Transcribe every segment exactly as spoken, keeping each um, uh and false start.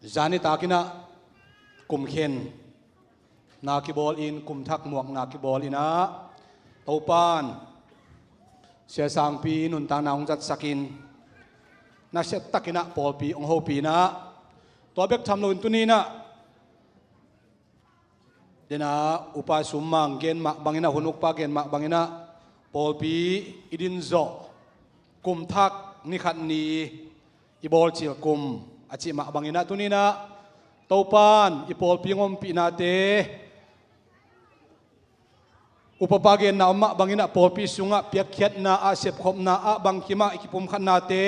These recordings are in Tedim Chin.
Zani takinah kumkhen na kibawl in, kumthak muak na kibawl inah, Topan siasangpi nuntakna hong zatsakin, nasia takinah pawlpi hong hopinah, tua bek tham loin tuninah dena upa sum mang gen mah banginah, hun ukpa gen mah banginah, pawlpi i din zawh, kumthak ni khat ni i bawlcil kum a cih mah banginah tuninah Topan i pawlpi ngompihnate, upapa genna om mah banginah pawlpi sungah piakkhiatna ah, sepkhopna ah, bangkimah i kipumkhatnate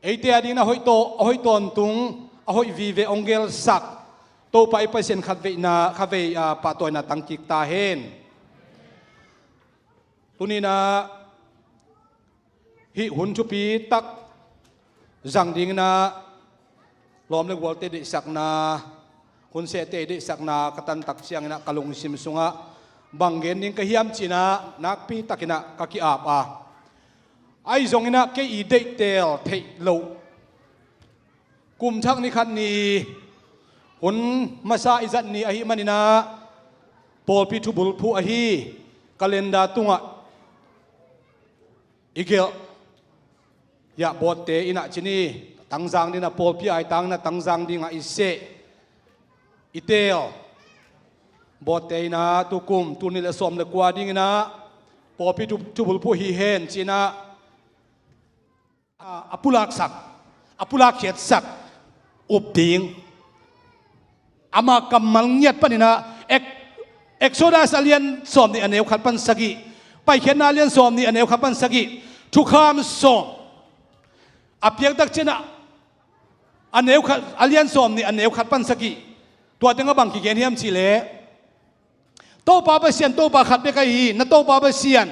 eite a dingin a hoih taw, a hoih tawntung, a hoih vive hong gelsak Topa i Pasian khatveina, khatvei a pahtawina tangkik ta hen. Tuninah hih hun thupi tak zang dinginah lawm le gualte deihsakna, hun sehte deihsakna ka tantak cianginah ka lungsim sungah bang gen ding ka hiam cinah nakpi takinah ka ki-ap a, ahi zonginah kei i deihtel theih loh, kumthak ni khat ni, hun masa i zat ni ahih maninah pawlpi thubulphuh ahi, calendar tungah i gelh, yah, bawtte inah cini tangzang dinah, pawlpi aitangna tangzang dingah i seh, i teel, bawtte inah tukum tul nih le sawm le kua dinginah pawlpi thu, thubulphuh hi hen cinah a, a pulaksak, a pulakkhiatsak up ding. Ama kammal ngiat paninah Ek-, Exodus a lian sawm nih a neu khat pan sagih, Paikhiatna a lian sawm nih a neu khat pan sagih, Thukham sawm a piaktak cianah a neu khat, a lian sawm nih a neu khat pan sagih, tua tengah bang kigen hiam cihleh, Topa Pasian, Topa khat bek ahi hi, na Topa Pasian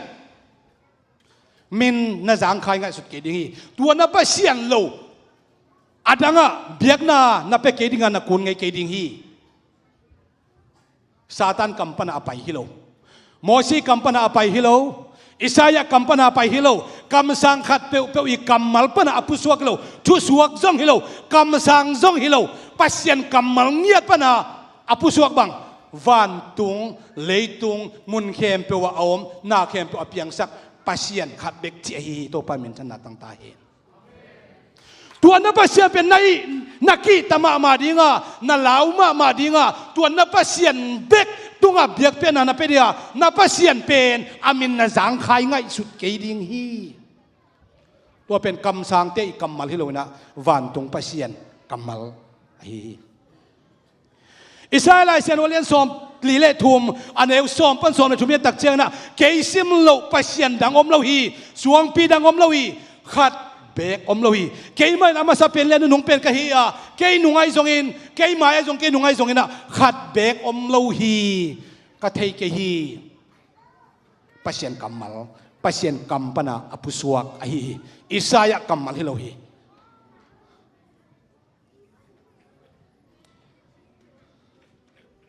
min na zangkhai ngaihsut kei ding hi. Tua na Pasian lo a dangah biakna na pia kei dingah na kun ngei kei ding hi. Satan kam panah a pai hi lo. Mosi kam panah a pai hi lo. Isaiah kam panah a pai hi lo. Kamsang khat peuhpeuh i kammal panah a pusuak hi lo. Thusuak zong hi lo. Kamsang zong hi lo. Pasian kammal ngiat panah a pusuak bang, vantung, leitung, mun khempeuh ah a om, na khempeuh a piangsak Pasian khat bek ci ahi hi. Topa minthanna tang ta hen. Tua na Pasian pen na ih, na kihta mahmah dinga, na lau mahmah dinga, tua na Pasian bek tungah biakpiakna na pia dinga, na Pasian pen a min na zangkhai ngaihsut kei ding hi. Tua pen kamsangte i kammal hi loinah vantung Pasian kammal ahi hi. Isaiah Lai Siangtho a lian sawm li le thum, a neu sawm pan sawm le thum i et tak cianginah, kei sim loh Pasian dang om lo hi, suangpi dang om lo hi, khat beek om lo hi. Keimah in a masa pen le a nunung pen ka hi a, kei nung ahi zongin, kei mai ahi zong, kei nung ahi zonginah khat beek om lo hi, ka thei kei hi. Pasian kammal, Pasian kam pana a pusuak ahi hi. Isaiah kammal hi lo hi.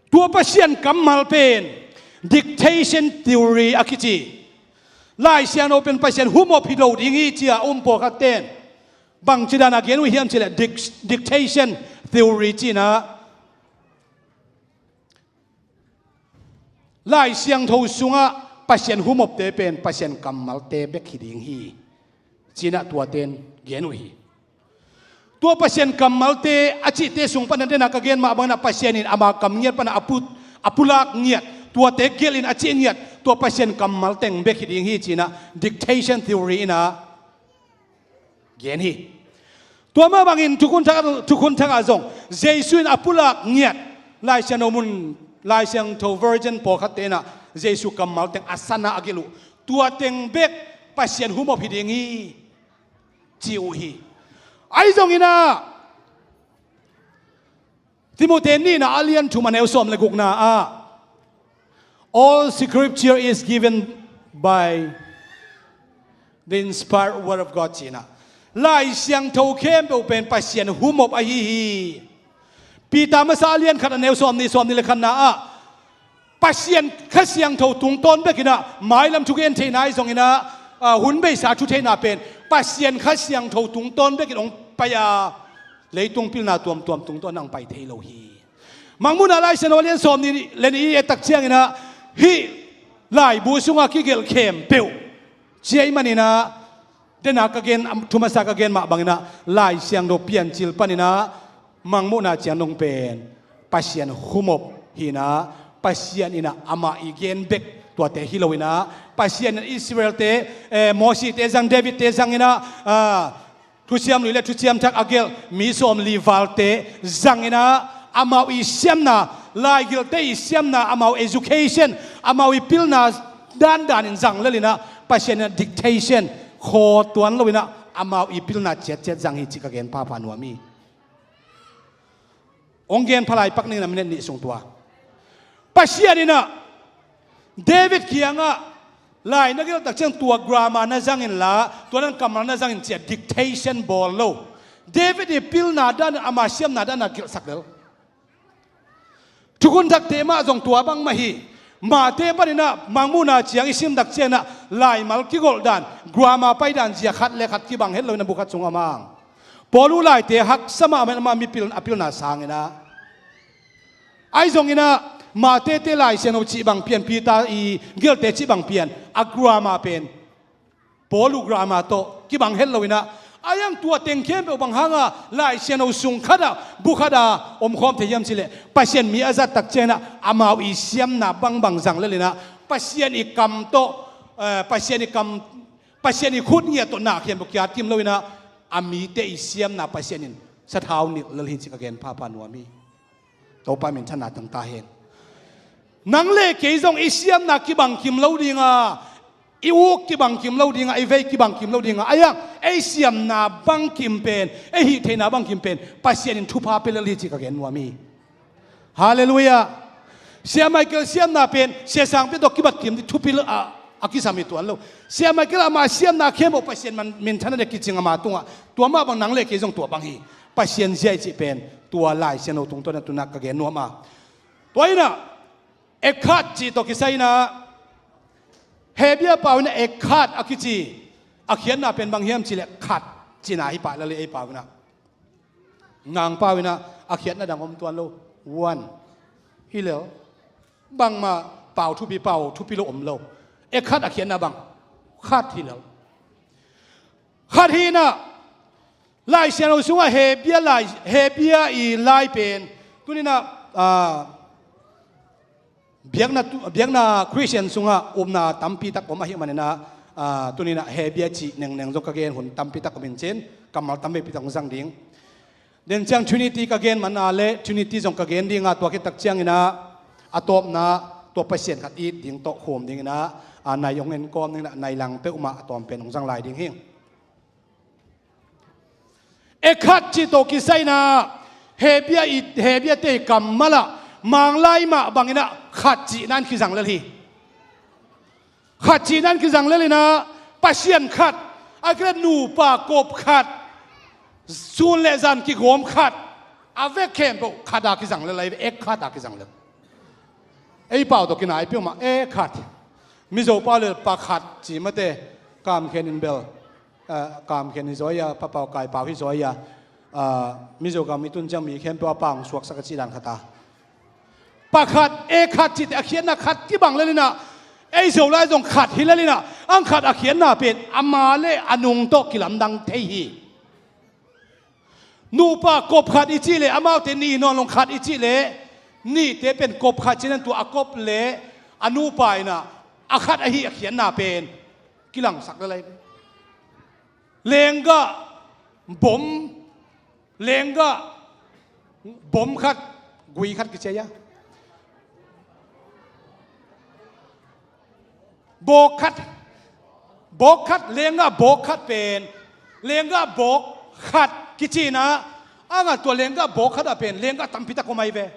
Tua Pasian kammal pen dictation theory a kici. Lai Siangtho pen Pasian humop hi lo ding hi ci a um pawlkhat ten. Bangci dana gen uh hiam cileh dic-, dictation theory cina. Lai Siangtho sungah Pasian humopte pen Pasian kammalte bek hi ding hi. Cinah tuaten gen uh hi. Tua Pasian kammalte a cihte sung pana dena ka gen mah banginah Pasian in ama kam ngiat pana a put, a pulak ngiat, tuate gelhin a cih ngiat, tua Pasian kammal teng bek hi ding hi cinah dictation theory inah gen hi. Tua mah bangin thukhun thak, thukhun thakah zong Jesu in a pulak ngiat Lai Siangtho mun, Lai Siangtho version pawlkhat tenah Jesu kammal teng a sana a gelh uh. Tua teng bek Pasian humop hi ding hi ci uh hi. Ahi zonginah Timothy nihna a lian thum a neu sawm le gukna ah, "All scripture is given by the inspired word of God," cinah Lai Siangtho khempeuh pen Pasian humop ahi hi. Peter masa a lian khat a neu sawm nih, sawm nih le khatna ah, Pasian Kha Siangtho tungtawn bekinah mailam thugen theihna ahi zonginah, ah, hun beisa thutheihna pen Pasian Kha Siangtho tungtawn bekin hong pai a, Leitung pilna tuamtuam tungtawn nang pai thei lo hi. Mangmuhna Lai Siangtho a lian sawm nih le nih i et tak ciangin ah hih laibu sungah kigelh khempeuh ci ahih manin ah, dena ka gen, thu masa ka gen mah bangin ah Lai Siangtho Piancil panin ah Mangmuhna ciang dong pen Pasian khumop hi-in ah, Pasian in ah amah i gen bek tuate hi lo-in ah, Pasian in ah Israel-te, eh, Mosi-te zang, David-te zangin ah, ah, Thuciam Lui le Thuciam Thak a gelh mi sawmli valte zangin ah, amau i siamna, laigelhte i siamna, amau education, amau i pilna dandanin zang lel-in ah, Pasian in ah dictation, khaw tuan lo-in ah, amau i pilna ciatciat zang hi cih ka gen phapha nuam hi. Hong gen pha lai pak ning, na minute nih sung tua. Pasian in ah David kiangah lai na gelh tak ciang tua grammar na zang inla, tua dan kammal na zang in ci-a dictation bawl lo. David i pilna dan, ama siamna dan a gelhsak lel. Thukhun Thakte mah zong tua bang mah hi. Matthai panin ah Mangmuhna ciang i sim tak ciangin ah laimal kigolh dan, grammar pai dan zia khat le khat kibang het lo-in ah bu khat sung a mang. Paulu laite haksa mahmah in, ama mipil, a pilna sangin ah. Ahi zongin ah Matthai-te Lai Siangtho cih bang pian, Peter i gelhte cih bang pian, a grammar pen Paulu grammar tawh kibang het lo-in ah, a iang tua teng khempeuh bang hanga Lai Siangtho sung khatah, bu khatah omkhawm thei hiam cih leh, Pasian mi a zat tak ciangin ah amau i siamna bangbang zang lel-in ah, Pasian i kam tawh, eh, Pasian i kam, Pasian i khut ngiat tawh na khempeuh kiat kim lo-in ah, a mite i siamna Pasian in sathau nilh lel hi cih ka gen phapha nuam hi. Topa minthanna tang ta hen. Nang le kei zong i siamna kibang kim lo ding a, i uk kibang kim lo ding a, i vei kibang kim lo ding a, a iang ei siamna bang kim pen, ei hih theihna bang kim pen Pasian in thupha pia lel hi cih ka gen nuam hi. Halleluiah. Sia Michael siamna pen Sia Sangpi tawh kibat kim ding thupi lo a, a kisam hi tuan lo. Sia Michael ama siamna khempeuh Pasian man, minthanna ding kicing ama tungah, tua mah bang nang le kei zong tua bang hi. Pasian zia i cih pen tua Lai Siangtho tungtawn ah tu-in ah ka gen nuam a. Tua in ah Echad cih tawh kisai in ah, Hebru pau in ah Echad a kici, a khiatna pen bang hiam cih leh khat cihna hi pah lel hi, ei pau in ah. Nang pau in ah a khiatna dang om tuan lo. One. Hi lel. Bangmah pau thupi, pau thupi lo om lo. Echad a khiatna bang? Khat hi lel. Khat hi-in ah, Lai Siangtho sungah Hebru lai, Hebru i lai pen tuni-in ah, ah, biakna tu-, biakna Khristian sungah upna tampi tak om ahih manin ah, ah, tuni-in ah Hebru cih nengneng zong ka gen hun tampi tak om in cin, kammal tampi tak hong zang ding. Den ciang Trinity ka gen man a leh Trinity zong ka gen ding a, tua khit tak ciangin ah a tawpna, tua Pasian khat it ding tawh khum dingin ah, a nai hong en kawm dingin ah nai lang peuhmah a tawm pen hong zang lai ding hi. Echad cih tawh kisai in ah, Hebru i, Hebru-te i kammal ah, Manglai mah bangin ah khat cihna in kizang lel hi. Khat cihna in kizang lel in ah, Pasian khat, a kile nupa kop khat, sun le zan kigawm khat, a vek khempeuh khat a kizang lel ahi ve, Echad a kizang lel. Ei pau tawh kinai peuhmah, Echad. Mizo pau le pakhat ci mate, Kam Khen in bel, eh, Kam Khen hi zaw a, Pa Pau Kai pau hi zaw a, eh, Mizo gam i tun ciang mi khempeuh a pau hong suaksak a cih dan khat a. Pakhat, Echad cihte a khiatna khat kibang lel in ah, ei Zolai zong khat hi lel in ah, ang khat a khiatna pen ama le a nung tawh kilamdang thei hi. Nupa kop khat i cih leh, amaute nih nawn lo khat i cih leh, nihte pen kop khat cih nan tua a kop le a nupa in ah, a khat ahi a khiatna pen kilangsak lel ahi. Lenggah bom, lenggah bom khat, gui khat kici a. Bawk khat, bawk khat, lenggah bawk khat pen, lenggah bawk khat kici in ah, a ngah tua lenggah bawk khat ah pen lenggah tampi tak om ahi ve.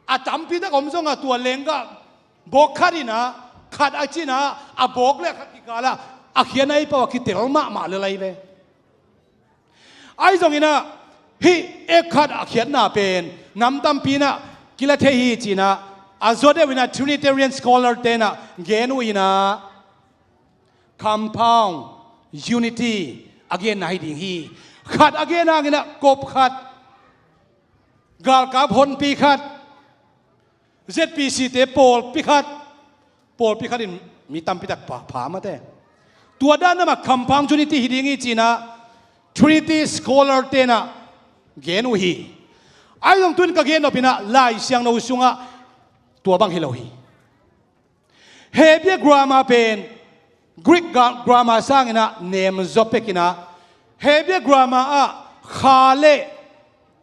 A tampi tak om zongah tua lenggah bawk khat in ah, khat a ci in ah, a bawk le a khat kikal ah a khiatna ei pau a kitel mahmah lel ahi ve. Ahi zongin ah, hih Echad a khiatna pen nam tampi in ah kila thei hi ci in ah, a zawdeuh in ah Trinitarian scholar-te in ah gen uh in ah, compound unity a genna hi ding hi. Khat a gen hanginah kop khat, galkap honpi khat, Z P C te pawlpi khat, pawlpi khat in mi tampi tak pha, pha mate. Tua dan nama compound unity hi ding hi cinah Trinity scholar tenah gen uh hi. Ahi zong tuin ka gen nopinah Lai Siangtho sungah tua bang hi lo hi. Hebrew grammar pen Greek ga-, grammar sanginah nemzaw pekinah Hebrew grammar ah kha le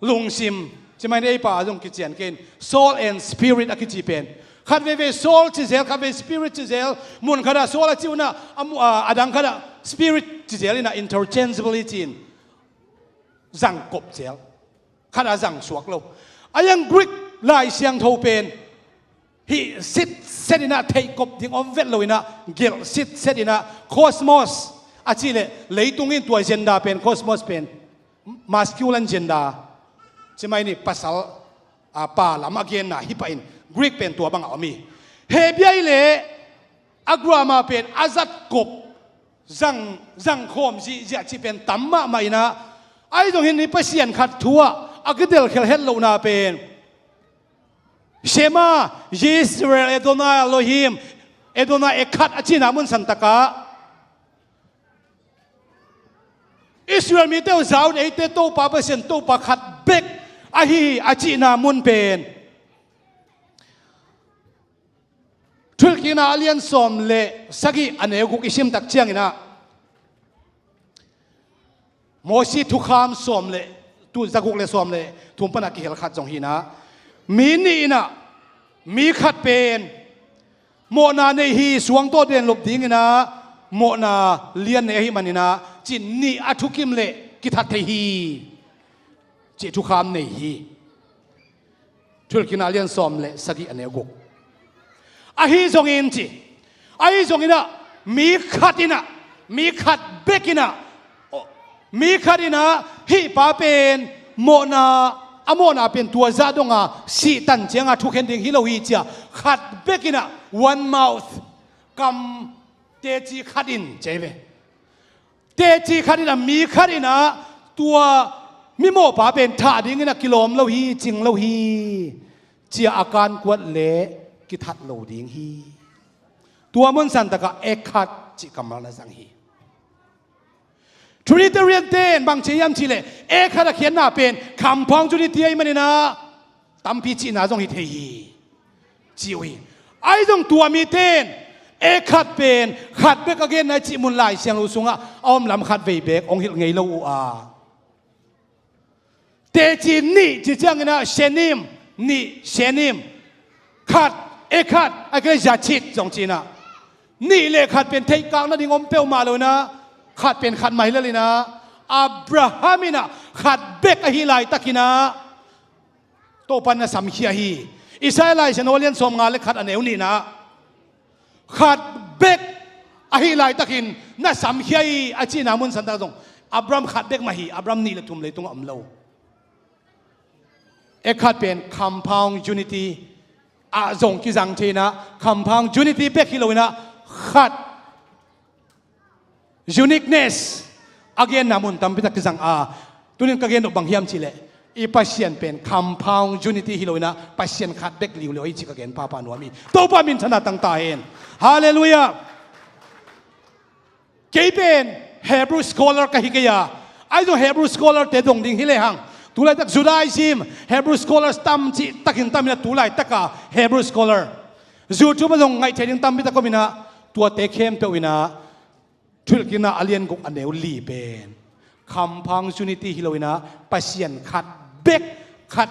lungsim, ci mai ni, ei pa a zong kician kei in, soul and spirit a kici pen. Khat veivei soul ci zel, khat vei spirit ci zel, mun khatah soul a ci unah, a mu-, a, a dang khatah spirit ci zel inah interchangeably ci in zangkop zel. Khatah zang suak lo. A yang Greek Lai Siangtho pen hih sitset inah theihkop ding om vet lo inah gelh sitset inah cosmos a cih leh leitung in tua gender pen, cosmos pen masculine gender, ci mai ni, pasal, a, pa lam a genna hi pahin Greek pen tua bangah om hi. Hebrew leh a grammar pen a zatkop, zang, zangkhawm zihziah cih pen tam mahmah inah, ahi zong hih ni Pasian khat thu-ah a kidelkhel het lohna pen Shema Yisrael Adonai Elohim, Adonai Echad a cihna mun santakah Israel mite uh za un, eite Topa Pasian Topa khat bek ahi a cihna mun pen Thuhilhkikna a lian sawm le sagih a neu guk i simtak cianginah Mosi thukham sawm le, tu zaguk le sawm le thum panah kihel khat zong hinah, mi nih inah mi khat pen mawhna nei hi, suang tawh denlop dinginah mawhna lian nei ahi maninah, ci nih a thukim le kithat thei hi, ci thukham nei hi. Thuhilhkikna lian sawm le sagih a neu guk. Ahi zongin ci, ahi zonginah mi khat inah, mi khat bek inah, o, mi khat inah hih pa pen mawhna, a mawhna pen tua zah donga sihtan cianga thukhen ding hi lo hi cia, khat bek inah one mouth, kam teci khat in ci ve. Teci khat inah mi khat inah tua mimawhpa pen thah dinginah kilawm lo hi, cing lo hi, cia a kankuat le kithat lo ding hi. Tua mun santakah Echad cih kammal na zang hi. Trinitarian ten bang ci hiam cihleh Echad a khiatna pen compound unity ahi maninah tampi cihna zong hi thei hi, ci uh hi. Ahi zong tua miten Echad pen khat bek a genna i cih mun Lai Siangtho sungah a om lam khat vei bek hong hilh ngei lo uh a. Teci nih ci cianginah Shenim, nih Shenim, khat, Echad, a kile Yachid zong cinah nih le khat pen theihkak nading om peuhmah lo inah khat pen khat mah hi lel inah Abraham inah khat bek ahi laitakinah Topa in na samkhia hi. Isaiah Lai Siangtho a lian sawmnga le khat a neu nihna ah khat bek ahi laitakin na samkhia hi a cihna mun santak zong Abraham khat bek mah hi. Abraham nih le thum leitungah om lo. Echad pen compound unity ah zong kizang thei inah compound unity bek hi lo inah khat uniqueness a genna mun tampi tak kizang a, tunin ka gen uh bang hiam cihleh i Pasian pen compound unity hi lo inah Pasian khat bek liuliau hi ci ka gen papa nuam hi. Topa minthanna tangta hen. Halleluiah. Kei pen Hebrew scholar ka hi kei a, ahi zong Hebrew scholar te dong ding hi lehang, tulaitak Judaism Hebrew scholars tam cih takin tam inah tulaitaka Hebrew scholar YouTube ah zong ngaih thei ding tampi tak om inah tuate khempeuh inah Thuhilhkikna a lian guk a neu li pen compound unity hi lo inah Pasian khat bek, khat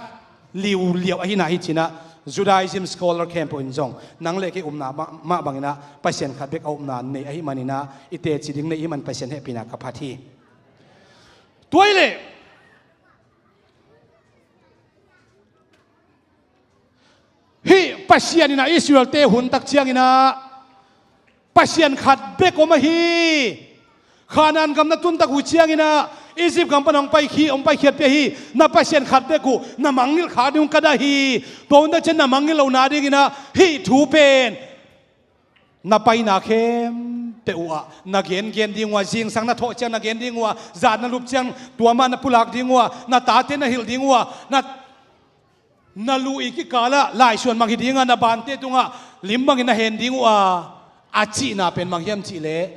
liuliau ahina hi cinah Judaism scholar khempeuh in zong nang le kei upna mah, mah banginah Pasian khat bek a upna nei ahi maninah i teci ding nei ahi man Pasian hehpihna ka phat hi. Tua hi leh hih Pasian inah Israel-te hun tak cianginah Pasian khat bek om ahi. Khanaan gam na tun tak uh cianginah Egypt gam pan hong pai khi, hong paikhiat pia hi. Na Pasian khat bek uh na mangngilh khak ding uh ka dah hi. Tua hun tak ciang na mangngilh lohna dinginah hih thu pen na paina khempeuh peuh uh ah na gengen ding uh ah, zingsang na thawh ciang na gen ding uh ah, zan na lup ciang tua mah na pulak ding uh ah, na tate na hilh ding uh ah, na, na lu i kikal ah laisuan mang hi ding ah, na bante tungah lim bangin na hen ding uh ah, a cihna pen bang hiam cih leh,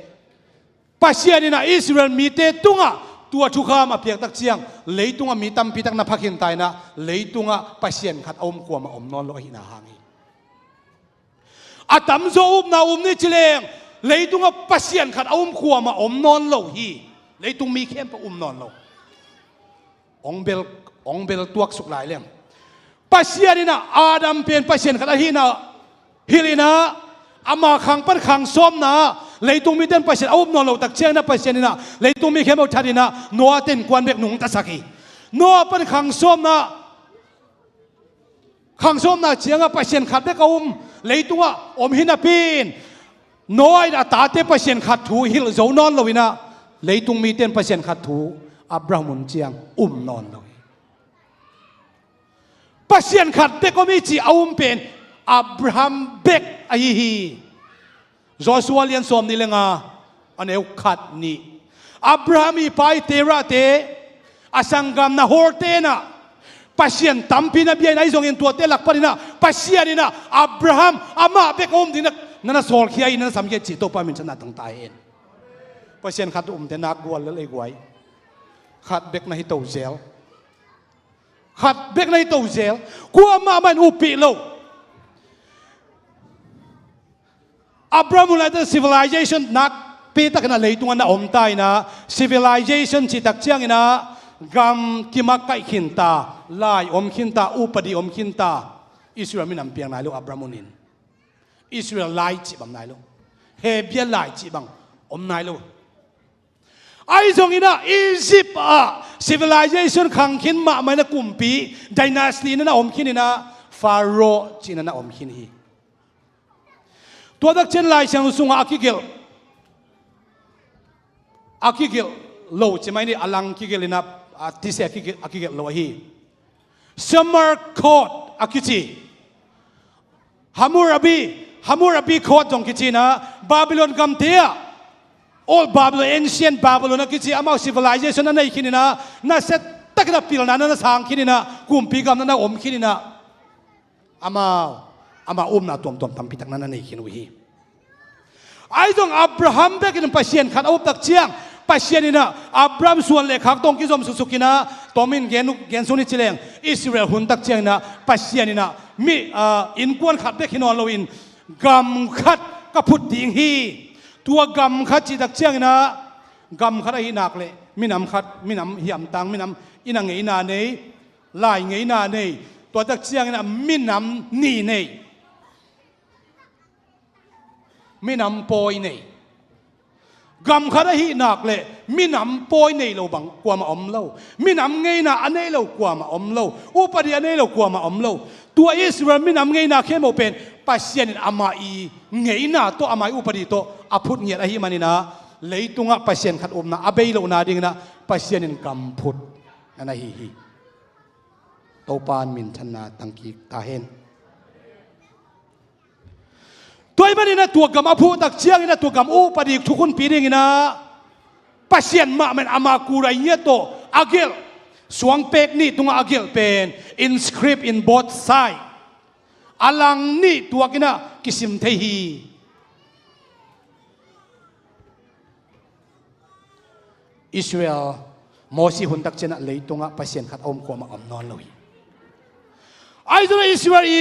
Pasian in ah Israel mite tungah tua thukham a piak tak ciang leitungah mi tampi tak na pha khin ta in ah, leitungah Pasian khat a um kuamah om nawn lo ahihna hang hi. A tamzaw upna um ni ci leng, leitungah Pasian khat a um kuamah om nawn lo hi. Leitung mi khempeuh um nawn lo. Ong bel, ong bel tuaksuk lai leng, Pasian in ah Adam pen Pasian khat ahihna hilh in ah, ama khang pan khang sawmna leitung mite in Pasian a um nawn lo tak ciangin ah, Pasian in ah leitung mi khempeuh that in ah Noah te innkuan bek nungtasak hi. Noah pan khang sawmna, khang sawmna ciangah Pasian khat bek a um, leitungah om hi napi in, Noah in a tate Pasian khat thu hilh zo nawn lo in ah, leitung mite in Pasian khat thu Abraham hun ciang um nawn lo hi. Pasian khat bek om hi ci a um pen Abraham bek ahi hi. Joshua lian sawm nih le nga, a neu khat nih. Abraham i pa i Terah te, a sanggam Nahor te in ah Pasian tampi na bia in, ahi zongin tuate lak pan in ah Pasian in ah Abraham amah bek a um ding na, na na sawlkhia hi, na na samkhia hi ci Topa minthanna tang ta hen. Pasian khat umte nak gual lel ei guai. Khat bek na hi to zel. Khat bek na hi to zel. Kuamah mah in uppih lo. Abraham hun laitakin civilization nakpi takin ah leitungah na om ta in ah, civilization cih tak ciangin ah gam kimakaih khinta, lai om khinta, upadi om khinta. Israel minam piang nai lo Abraham hun in. Israel lai cih bang nai lo. Hebia lai cih bang om nai lo. Ahi zongin ah Egypt ah civilization khang khin mahmah in ah, kumpi dynasty na na om khin in ah, Pharaoh cih na na om khin hi. Tua tak ciang Lai Siangtho sungah a kigelh, a kigelh lo ci mai ni, a lang kigelh in ah, a tise a kigelh, a kigelh lo ahi. Samarkand a kici, Hammurabi, Hammurabi Code zong kici in ah, Babylon gamte ah, Old Babylon, Ancient Babylon a kici, amau civilization a nei khin in ah, nasia takin ah pilna na na sang khin in ah, kumpi gam na na om khin in ah, amau, amau upna tuamtuam tampi tak na na nei khin uh hi. Ahi zong Abraham bekin Pasian khat a up tak ciang, Pasian in ah Abraham suan le khak tawh kizom suksuk in ah, tomin gen, gen sung ni ci leng, Israel hun tak ciangin ah Pasian in ah mi, ah, innkuan khat bek hi nawn loin, gam khat ka phut ding hi. Tua gam khat cih tak ciangin ah, gam khat ahih nak leh minam khat, minam hiamtang, minam in ah ngeina nei, lai ngeina nei. Tua tak ciangin ah minam nih nei. Minam pawi nei. Gam khat ahih nak leh minam pawi nei lo bang kuamah om lo. Minam ngeina a nei lo kuamah om lo. Upadi a nei lo kuamah om lo. Tua Israel minam ngeina khempeuh pen Pasian in amah i ngeina tawh, amah i upadi tawh a phut ngiat ahih manin ah, leitungah Pasian khat upna a bei lohna dingin ah Pasian in gam phut na na hi hi. Topa in minthanna tangkik ta hen. Tua ahih manin ah tua gam a phut tak ciangin ah tua gam upadi thukhunpi dingin ah Pasian mahmah in ama kurai ngiat tawh a gelh, suangpek nih tungah a gelh pen, inscript in both side, a lang nih tuak in ah kisim thei hi. Israel, Mosi hun tak ciangin ah leitungah Pasian khat a um kuamah om nawn lo hi. Ahi zongin ah Israel i,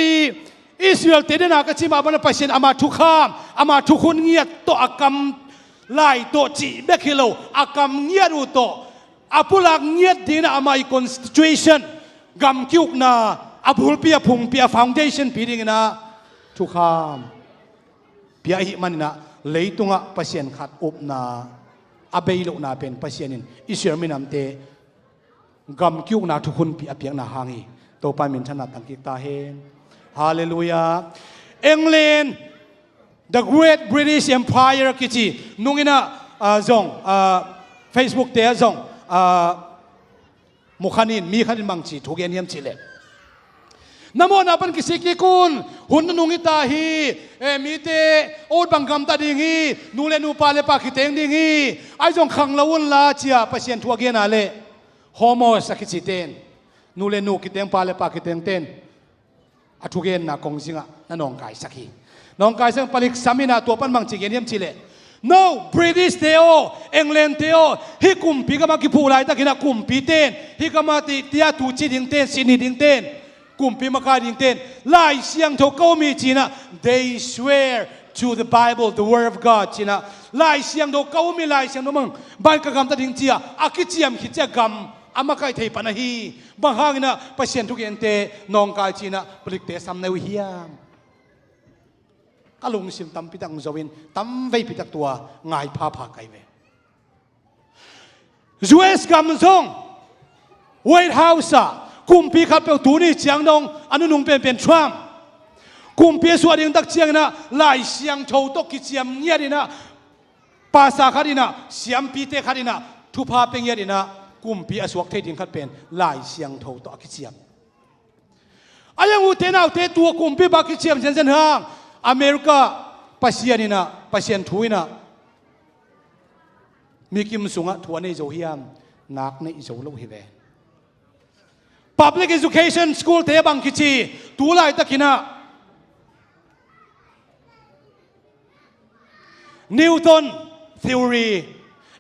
Israel te dena ka ci mah bangin ah Pasian ama thukham, ama thukhun ngiat tawh, a kam lai tawh cih bek hi lo, a kam ngiat uh tawh, a pulak ngiat dingin ah ama i constitution, gam kiukna, a bulpi, a phungpi, a foundation pi dingin ah thukham pia ahih manin ah, leitungah Pasian khat upna a bei lohna pen Pasian in Israel minamte gam kiukna thukhunpi a piakna hang hi. Topa in minthanna tangkik ta hen. Halleluiah. England, the Great British Empire kici, nungin ah, ah, zong, ah, Facebook te ah zong, ah, mu khat in, mi khat in bangci thugen hiam cih leh, Na mawhna pan kisik kik un. Hun nunung hi ta hi. E, mite ot bang gamta ding hi. Nu le nu, pa le pa kiteng ding hi. Ahi zong khang lo unla, ci-a Pasian thu a gen a leh, homos a kicite in, nu le nu kiteng, pa le pa kitengte in a thugenna kongzingah na nawngkaisak hi. Nawngkaisak, palik sam in ah, tua pan bang ci gen hiam cih leh, no, British te aw, England te aw, hih kumpi gamah kiphuh laitakin ah kumpite in, hih gamah ti, tia tu ci dingte in, Sydney dingte in, kumpi makai dingte in, Lai Siangtho ka um hi ci-in ah, they swear to the Bible, the word of God, ci-in ah, Lai Siangtho ka um hi, Lai Siangtho bang, bang ka gamta ding, ci-a a kiciam khit ciang gam a makaih thei pan ahi. Bang hangin ah Pasian thugente nawngkai ci-in ah palikte sam na uh hiam? Ka lungsim tampi tak zo-in, tamveipi tak tua ngai phapha ka hi ve. U S gam zong White House ah kumpi khatpeuh, tuni ciang dong a nunung penpen Trump, kumpi a suah ding tak ciangin ah Lai Siangtho tawh kiciam ngiat in ah, pastor khat in ah, siampite khat in ah thupha pia ngiat in ah, kumpi a suak thei ding khat pen Lai Siangtho tawh a kiciam. A yang, ute naute, tua kumpipa kiciam zenzen hang America Pasian in ah, Pasian thu in ah mi kim sungah thu a nei zo hiam? Nak neih zo lo hi ve. Public education school te bang kici, tu laitakin ah Newton theory,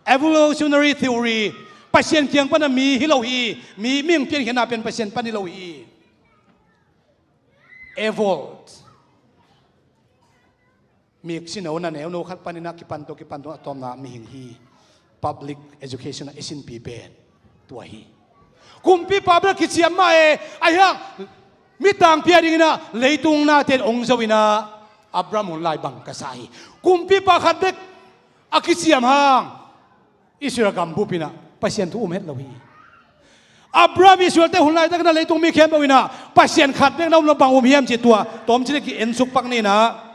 evolutionary theory, Pasian kiang pan a mi hi lo hi, mi, mi piankhiatna pen Pasian pan hi lo hi. Evolved. Mik sino na neuno khat panin ah kipan to, kipan to, a tawpna mihing hi. Public education ah i sinpi pen tua hi. Kumpipa bel kiciam mah e, ahi hang mi tangpi a dingin ah leitung nate in ong zo in ah, Abraham hun lai bang ka sa hi. Kumpipa khat bek a kiciam hang Israel gam bup in ah Pasian thu um het lo hi. Abraham, Israelte hun laitakin ah leitung mi khempeuh in ah Pasian khat bek na um lo, bang um hiam cih tua tawmcik le ki-ensuk pak ni in ah.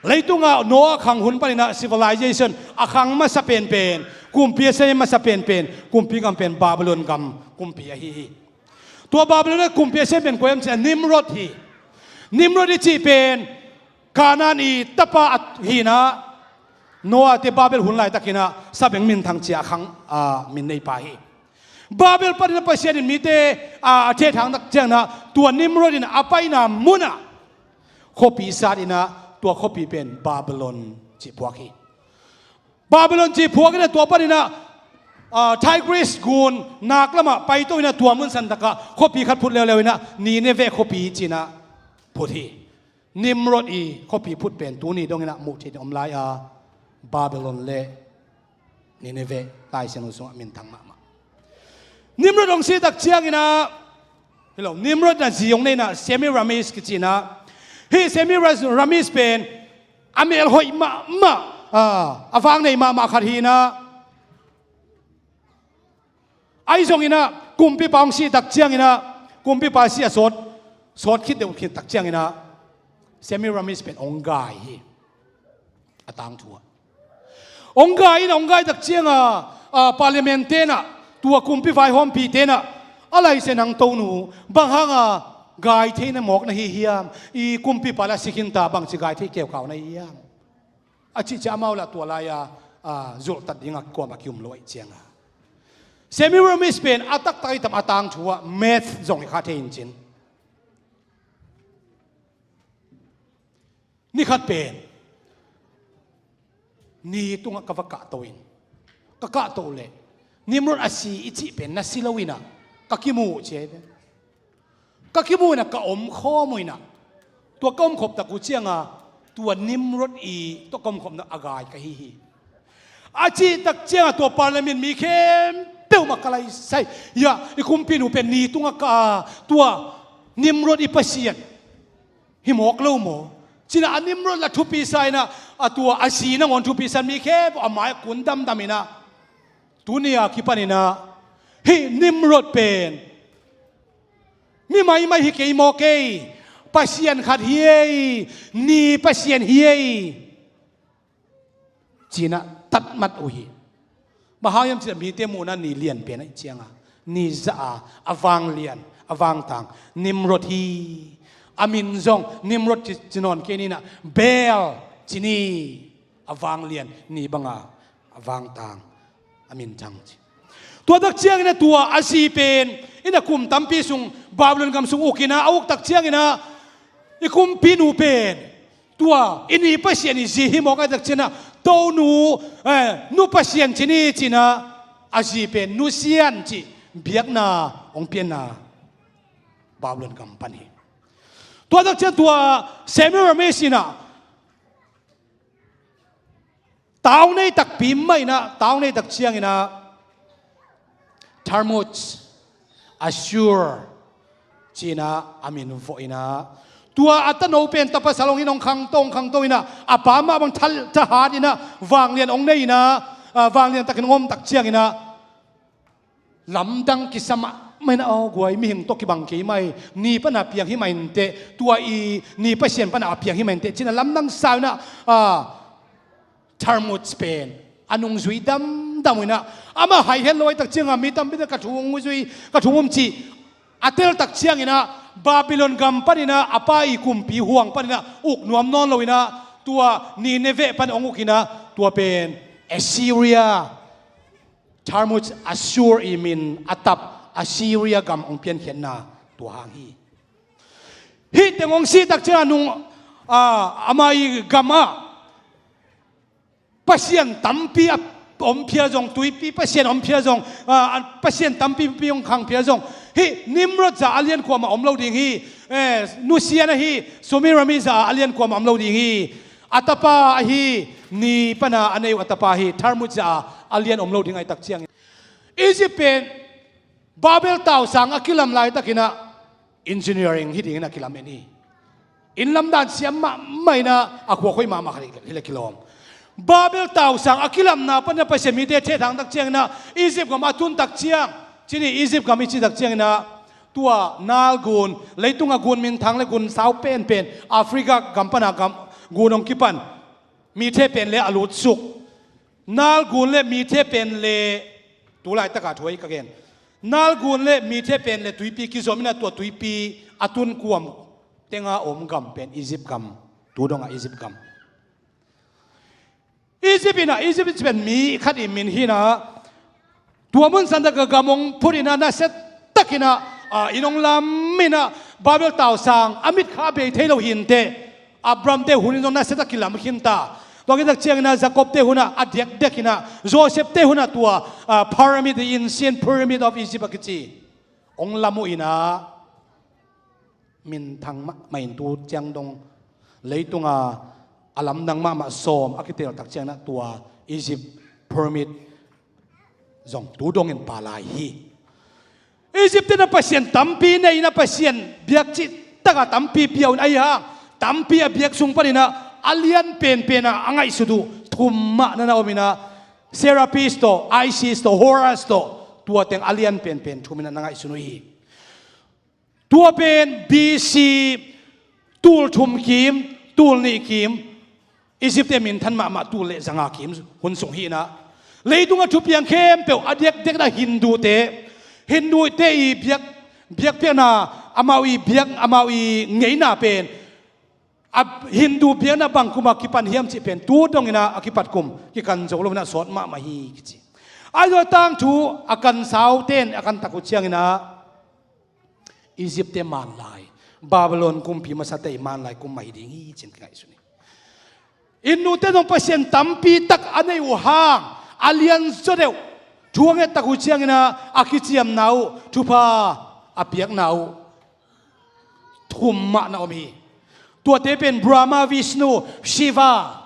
Leitungah Noah khang hun panin ah civilization a khang masa penpen, kumpi a sem masa penpen, kumpi gam pen Babylon gam kumpi ahi hi. Tua Babylon a kumpi a sem pen kua hiam cih leh Nimrod hi. Nimrod i cih pen Kanaan i tapa a hi in ah, Noah te Babel hun laitakin ah sabeng minthang ci-a khang, a, min neipa hi. Babel panin ah Pasian in mite, a, a thehthang tak ciangin ah tua Nimrod in a paina munah khuapi sat in ah, tua khuapi pen Babylon cih phuak hi. Babylon cih phuak in ah tua panin ah, a, Tigris gun nak lamah paito in ah tua mun santakah khuapi khat phut leuleu in ah Nineveh khuapi ci-in ah phut hi. Nimrod i khuapi phut pen tuni dongin ah muh theih ding om lai a, Babylon le Nineveh Lai Siangtho sungah minthang mahmah. Nimrod hong si tak ciangin ah, hi lo, Nimrod in ah zi hong nei in ah, Semiramis kici in ah. Hih Semiramis pen a mel hoih mahmah, a, a vang nei mahmah khat hi in ah. Ahi zongin ah kumpipa hong si tak ciangin ah, kumpipa si a sawt, sawt khit deuh khit tak ciangin ah Semiramis pen hong gai hi. A tangthu ah hong gai in, hong gai tak ciang a, a, parliament te in ah, tua kumpi vaihawmpite in ah, a laisen hang tonu, bang hang a gai thei na mawk na hi hiam? I kumpipa la si khin ta, bangci gai thei keukau na hi hiam? A cih ciang amau lah tua lai-a, a, zulhtat dingah kuamah kium lo ahih ciangin ah. Semiramis pen a taktak i tam, a tangthu ah math zong hi kha thei in cin. Ni khat pen ni tungah ka va kahto in, ka kahto leh Nimrod a si i cih pen na si lo in ah ka kimu uh ci hi ve. Ka kimu in ah ka omkhawm uh in ah, tua ka omkhop tak uh ciang a, tua Nimrod i tua ka omkhopna a gai ka hi hi. A cih tak ciang a tua parliament mi khempeuh mah ka laisai. Ya, i kumpinu pen ni tungah ka, tua Nimrod i pasian hi mawk lo maw? Ci-in ah a Nimrod la thupi sa in ah, a tua a si nangawn thupi sa in, mi khempeuh a mai-ah kun damdam in ah, tuni a kipan in ah hih Nimrod pen mi maimai hi kei maw kei, pasian khat hi ei, ni pasian hi ei, ci-in ah tatmat uh hi. Bang hang hiam cih leh mite muhna ni lianpen ahih ciang a, ni za a, a vanglian, a vangtang Nimrod hi. A min zong Nimrod ci, ci nawn kei ni, a Bel ci ni. A vanglian ni banga a vangtang a minthang ci. Tua tak ciangin a tua a zi pen in a kum tampi sung Babylon gam sung uk in a, a uk tak ciangin a i kumpinu pen tua i ni pasian i zi hi mawk a tak ciangin a, Tonu, eh, nu pasian ci ni ci-in a, a zi pen Nu Sian ci biakna hong pianna Babylon gam pan hi. Tua tak ciang tua Semiramis in a tau nei takpi mah in a, tau nei tak ciangin a Tammuz, Asshur ci-in a a min vawh in a, tua a tano pen tapa salong in hong khangto, hong khangto in a, a pa mah bang tha, thahat in a vanglian hong nei in a, a, vanglian takin hong om tak ciangin a lamdang kisa mahmah in a, aw guai, mihing tawh kibang kei mah hi, ni pana piang hi mah inteh, tua i ni pasian pana a piang hi mah inteh ci-in a lamdang sa in a, a, Tammuz pen a nungzui damdam uh in a, amah hai het lo a tak ciang a mi tampi in a ka thu hong zui, ka thu hong um ci a tel tak ciangin a Babylon gam panin a a pa i kumpi huang panin a uk nuam nawn lo in a, tua Nineveh pan hong uk in a, tua pen Assyria, Tammuz, Asshur i min a tap Assyria gam hong piankhiatna tua hang hi. Hih teng hong si tak ciang a nung, a, ama i gam ah pasian tampi a om phial zong, tuipi pasian om phial zong, a, a, pasian tampipi hong khang phial zong, hih Nimrod zah a lian kuamah om lo ding hi. Eh, Nu Sian ahi Semiramis zah a lian kuamah om lo ding hi. A tapa ahi, ni pana a nei uh a tapa hi, Tammuz zah a lian om lo ding a hi tak ciangin, Egypt pen Babel tausang a kilam laitakin a engineering hi dingin a kilamen hi. Inn lamdan siam mahmah in a, a khua khoih mahmah khat hi leh kilawm. Babel tausang a kilamna panin a Pasian mite thehthang tak ciangin a, Egypt gam a tun tak ciang, ci ni, Egypt gam i cih tak ciangin a, tua Nile gun, leitung a gun minthang le gun sau penpen, Africa gam pana gam gun hong kipan, mi theh pen le a lutsuk. Nile gun le mi theh pen le, tu laitak a thu ahi ka gen, Nile gun le mi theh pen le tuipi kizom in a, tua tuipi a tun kuam teng a om gam pen Egypt gam, tu dong a Egypt gam. Egypt in a, Egypt pen mi khat i min hi in a, tua mun san tak a gam hong phut in a, nasia takin a, a, inn hong lam in a, Babel tausang a mitkha a bei thei lo hi inteh, Abraham te hun in zong nasia tak kilam khin ta. Tua khit tak ciangin a Jacob te hun a, a diakdiak in a, Joseph te hun a tua, a, pyramid, the ancient pyramid of Egypt a kici, hong lam uh in a, minthang mahmah in tu ciang dong leitung a a lamdang mahmah sawm a kitel tak ciangin a tua Egypt pyramid zong tu dongin pha lai hi. Egypt in a pasian tampi nei in a, pasian biak cih tak a tampi pia uh in, ahi hang tampi a biak sung panin a, a lian penpen a a ngaihsut uh thum mah na na om in a, Serapis tawh, Isis tawh, Horus tawh, tua teng a lian penpen thum in a na ngaihsun uh hi. Tua pen B C tul thum kim, tul nih kim, Egypt te minthan mahmah tul le zanga kim hun sung hi in a, leitung a thupiang khempeuh a diakdiak in a Hindu te, Hindu te i biak, biakpiakna, amau i biak, amau i ngeina pen, a Hindu biakna bang kum a kipan hiam cih pen tu dong in a, a kipat kum kikan zo lo in a, sawt mahmah hi kici. Ahi zong a tangthu a kan sau ten a kan tak uh ciangin a, Egypt te manlai, Babylon kumpi masate i manlai kum mah hi ding hi ci-in kingaihsun hi. Hindu te zong pasian tampi tak a nei uh hang, a lian zaw deuh, thu a nget tak uh ciangin a, a kiciamna uh, thupha a piakna uh thum mah na om hi. Tuate pen Brahma, Vishnu, Shiva,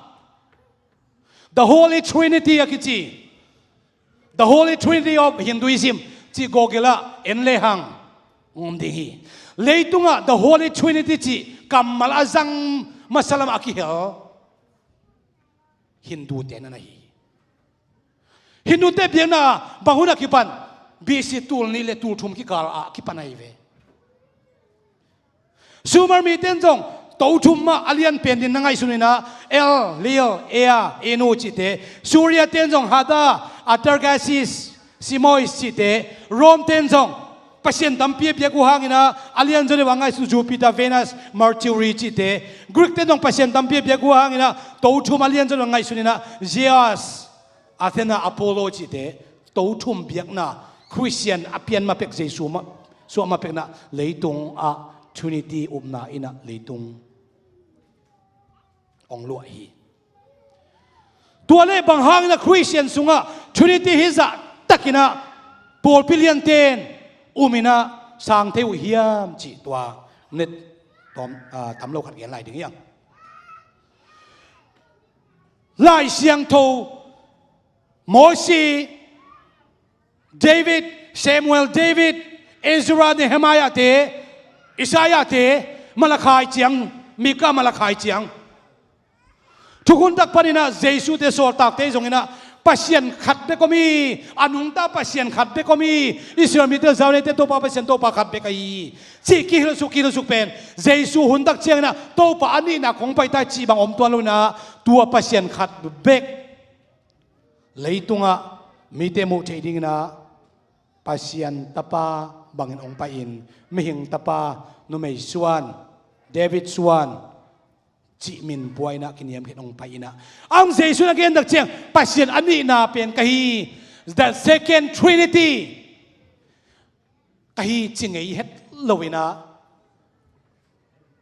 the Holy Trinity a kici. The Holy Trinity of Hinduism cih Google ah en le hang om ding hi. Leitung ah the Holy Trinity cih kammal a zang masa lam a kihel Hindu te na na hi. Hindu te biakna bang hun a kipan? B C tul nih le tul thum kikal ah kipan ahi ve. Sumer mite in zong to thum mah a lian pen ding na ngaihsun in a, El, Lil, Ea, Anu cihte. Suria te in zong Hadar, Artaxerxes, Simois cihte, Rome ten zong pasian tampi a biak uh hangin ah, a lianzaw deuh a ngaihsun Jupiter, Venus, Mercury cihte, Greek ten zong pasian tampi a biak uh hangin ah, to thum a lianzaw deuh a ngaihsun in ah, Zeus, Athena, Apollo cihte, to thum biakna, Christian a pian ma pek, Jesu ma, suah ma pekna, leitung ah Trinity upna in ah leitung hong luah hi. Tua leh bang hangin ah Christian sungah Trinity hi zahtakin ah pawlpi lianten um in ah sang thei uh hiam cih tua net tawm, ah, tam lo khat gen lai ding hi hang. Lai Siangtho, Mosi, David, Samuel, David, Ezra, Nehemiah te, Isaiah te, Malachi ciang, Mika, Malachi ciang. Thukhun tak panin ah Jesu te, sawltakte zongin ah Pasian khat bek om hi, a nungta Pasian khat bek om hi, Israel mite, Zion-te Topa Pasian, Topa khat bek ahi hi cih kihilh suk, kihilh suk pen Jesu hun tak ciangin ah Topa a nihna kong paita cih bang om tuan lo in ah, tua Pasian khat bek leitungah mite muh theih dingin ah Pasian Tapa bangin hong pai-in, mihing tapa, numei suan, David suan cih min pua in ah, kiniam khin hong pai in ah, ang Jesu in a gen tak ciang, Pasian a nihna pen ka hi, the second Trinity ka hi ci ngei het lo in ah,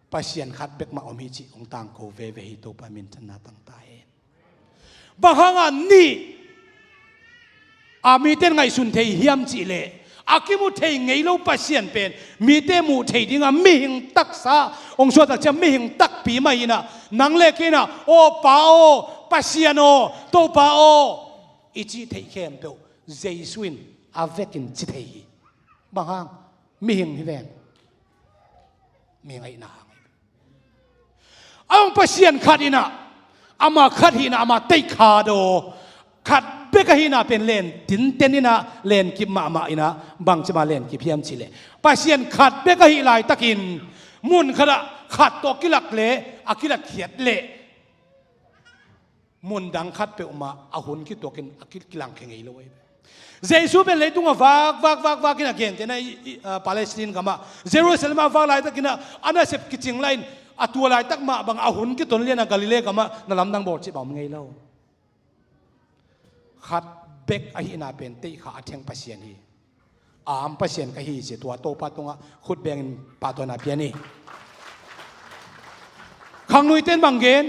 Pasian khat bek mah om hi cih hong tangko veve hi. Topa minthanna tangta hen. Bang hangah nih a mite in ngaihsun thei hiam cih leh, a kimu thei ngei lo Pasian pen mite muh thei dingah mihing taksa hong suahtak ciang, mihing takpi mah hi in ah, nang le kei in ah, "Aw Pa aw, Pasian aw, Topa aw," i cih theih khempeuh Jesu in a vekin ci thei hi. Bang hang? Mihing hi ven. Mihing ahihna hang hi. A hong Pasian khat in ah, ama khat hihna, ama teihkha daw, khat bek ahihna pen len tinten in ah, len kip mahmah in ah, bangci mah len kip hiam cih leh, Pasian khat bek ahih laitakin mun khatah khat tawh kilak leh, a kilatkhiat leh, mun dang khat peuhmah a hun kituakin a ki-, kilangkhia ngei lo ahi. Jesu pen leitungah vak, vak, vak, vak in a, gentehna i, i, ah, Palestine gamah, Jerusalem ah vak laitakin ah, a nasep kicing lai-in, a tua laitak mah bang a hun kiton lian a Galilee gamah na lamdang bawl cih bang om ngei lo. Khat bek ahihna pen teihkha a theng Pasian hi. A am Pasian ka hi ci, tua Topa tungah khut bengin pahtawina pia ni. Khangnuite in bang gen?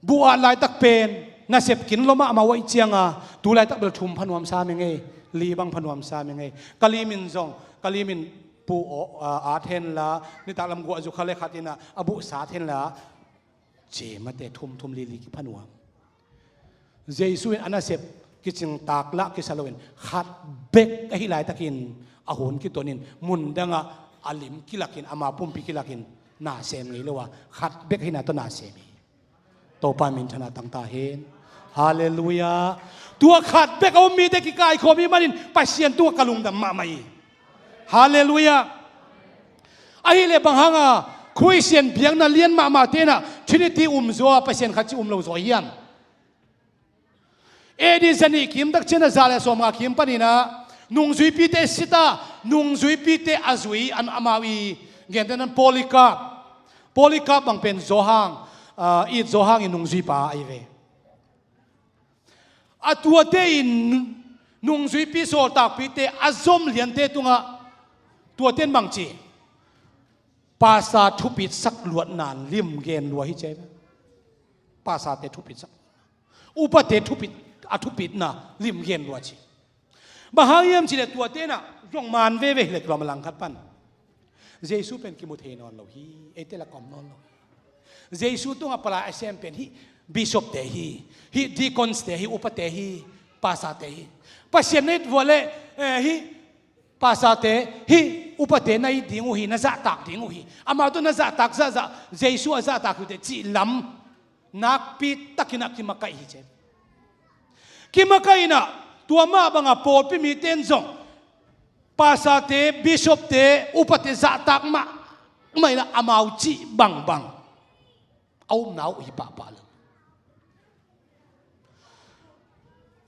Buh at laitak pen nasep kin lua mahmah uh ahih ciangin, tu laitak bel thum pha nuamsa meng ei, li bang pha nuamsa meng ei. Ka limin zong, ka limin pu aw, a, at henla, nitak lam guah zuk kha le khat in ah, a buh sat henla, cemate thum thum li li kipha nuam. Jesu in a nasep kicing tak lah kisa loin, khat bek ahih laitakin a hun kitonin, mun dangah a lim kilakin, ama pumpi kilakin, na sem ngei lo a, khat bek ahihna tawh na sem hi. Topa minthanna tangta hen. Halleluiah. Tua khat bek a um mite kikaikhawm ahih manin Pasian tungah ka lungdam mahmah hi. Halleluiah. Ahih leh bang hanga Christian biakna lian mahmahte in ah Trinity um zaw a, Pasian khat cih um lo zaw hiam? A D zanih kim tak ciangin ah, za le sawmnga kim panin ah, nungzuipite sit a, nungzuipite a zui an, amau i, gentehna in Polycarp. Polycarp bang pen Johan, ah, it Johan i nungzuipa ahi ve. A tuate in nungzuipi sawltakpite a zom liante tungah tuate in bang ci? Pasa thupitsak luatna lim gen lua hi ci. Pasate thupitsak, upate thupit, a thupitna lim gen lua ci. Bang hang hiam cih leh tuate in ah zong man veve hi leh kilawm a, langkhat pan Jesu pen kimu thei nawn lo hi, eite lak om nawn lo hi. Jesu tungah palai a sem pen hih bishop te hi, hih deacons te hi, upate hi, pastor te hi. Pasian na it vua leh, eh, hih pastor te, hih upate na it ding uh hi, na zahtak ding uh hi. Amau tawh na zahtak zahzah, Jesu a zahtak hi uh teh cih lam nakpi takin ah kimakaih hi ci. Kimakaih in ah, tua mah bangah pawlpi mite in zong pastor te, bishop te, upate zahtak mahmah in ah, amau cih bangbang a upna uh hi pahpah lo.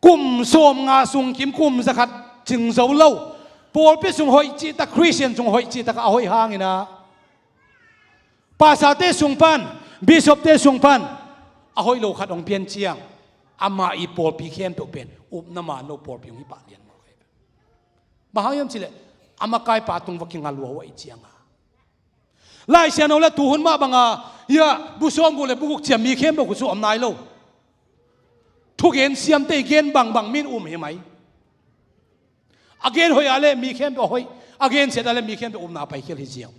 kum sawmnga sung kim, kum zakhat cing zo lo, pawlpi sung hoih cihtak, Khristian sung hoih cihtak a hoih hangin ah, pastorte sung pan, bishopte sung pan a hoih lo khat hong pian ciang, amah i pawlpi khempeuh pen upna man lo pawlpi hong hi pah lian mawk hi. Bang hang hiam cih leh a makaipa tung va kinga lua uh ahih ciangin. Lai Siangtho le tuhun mah banga, ya, bu sawmguk le bu guk ciang mi khempeuh khut sung om nai lo. Thugen siamte i gen bangbang mi in um hi mai. A gen hoih a leh mi khempeuh a hoih, a gen ciat a leh mi khempeuh upna a paikhial hi ziau.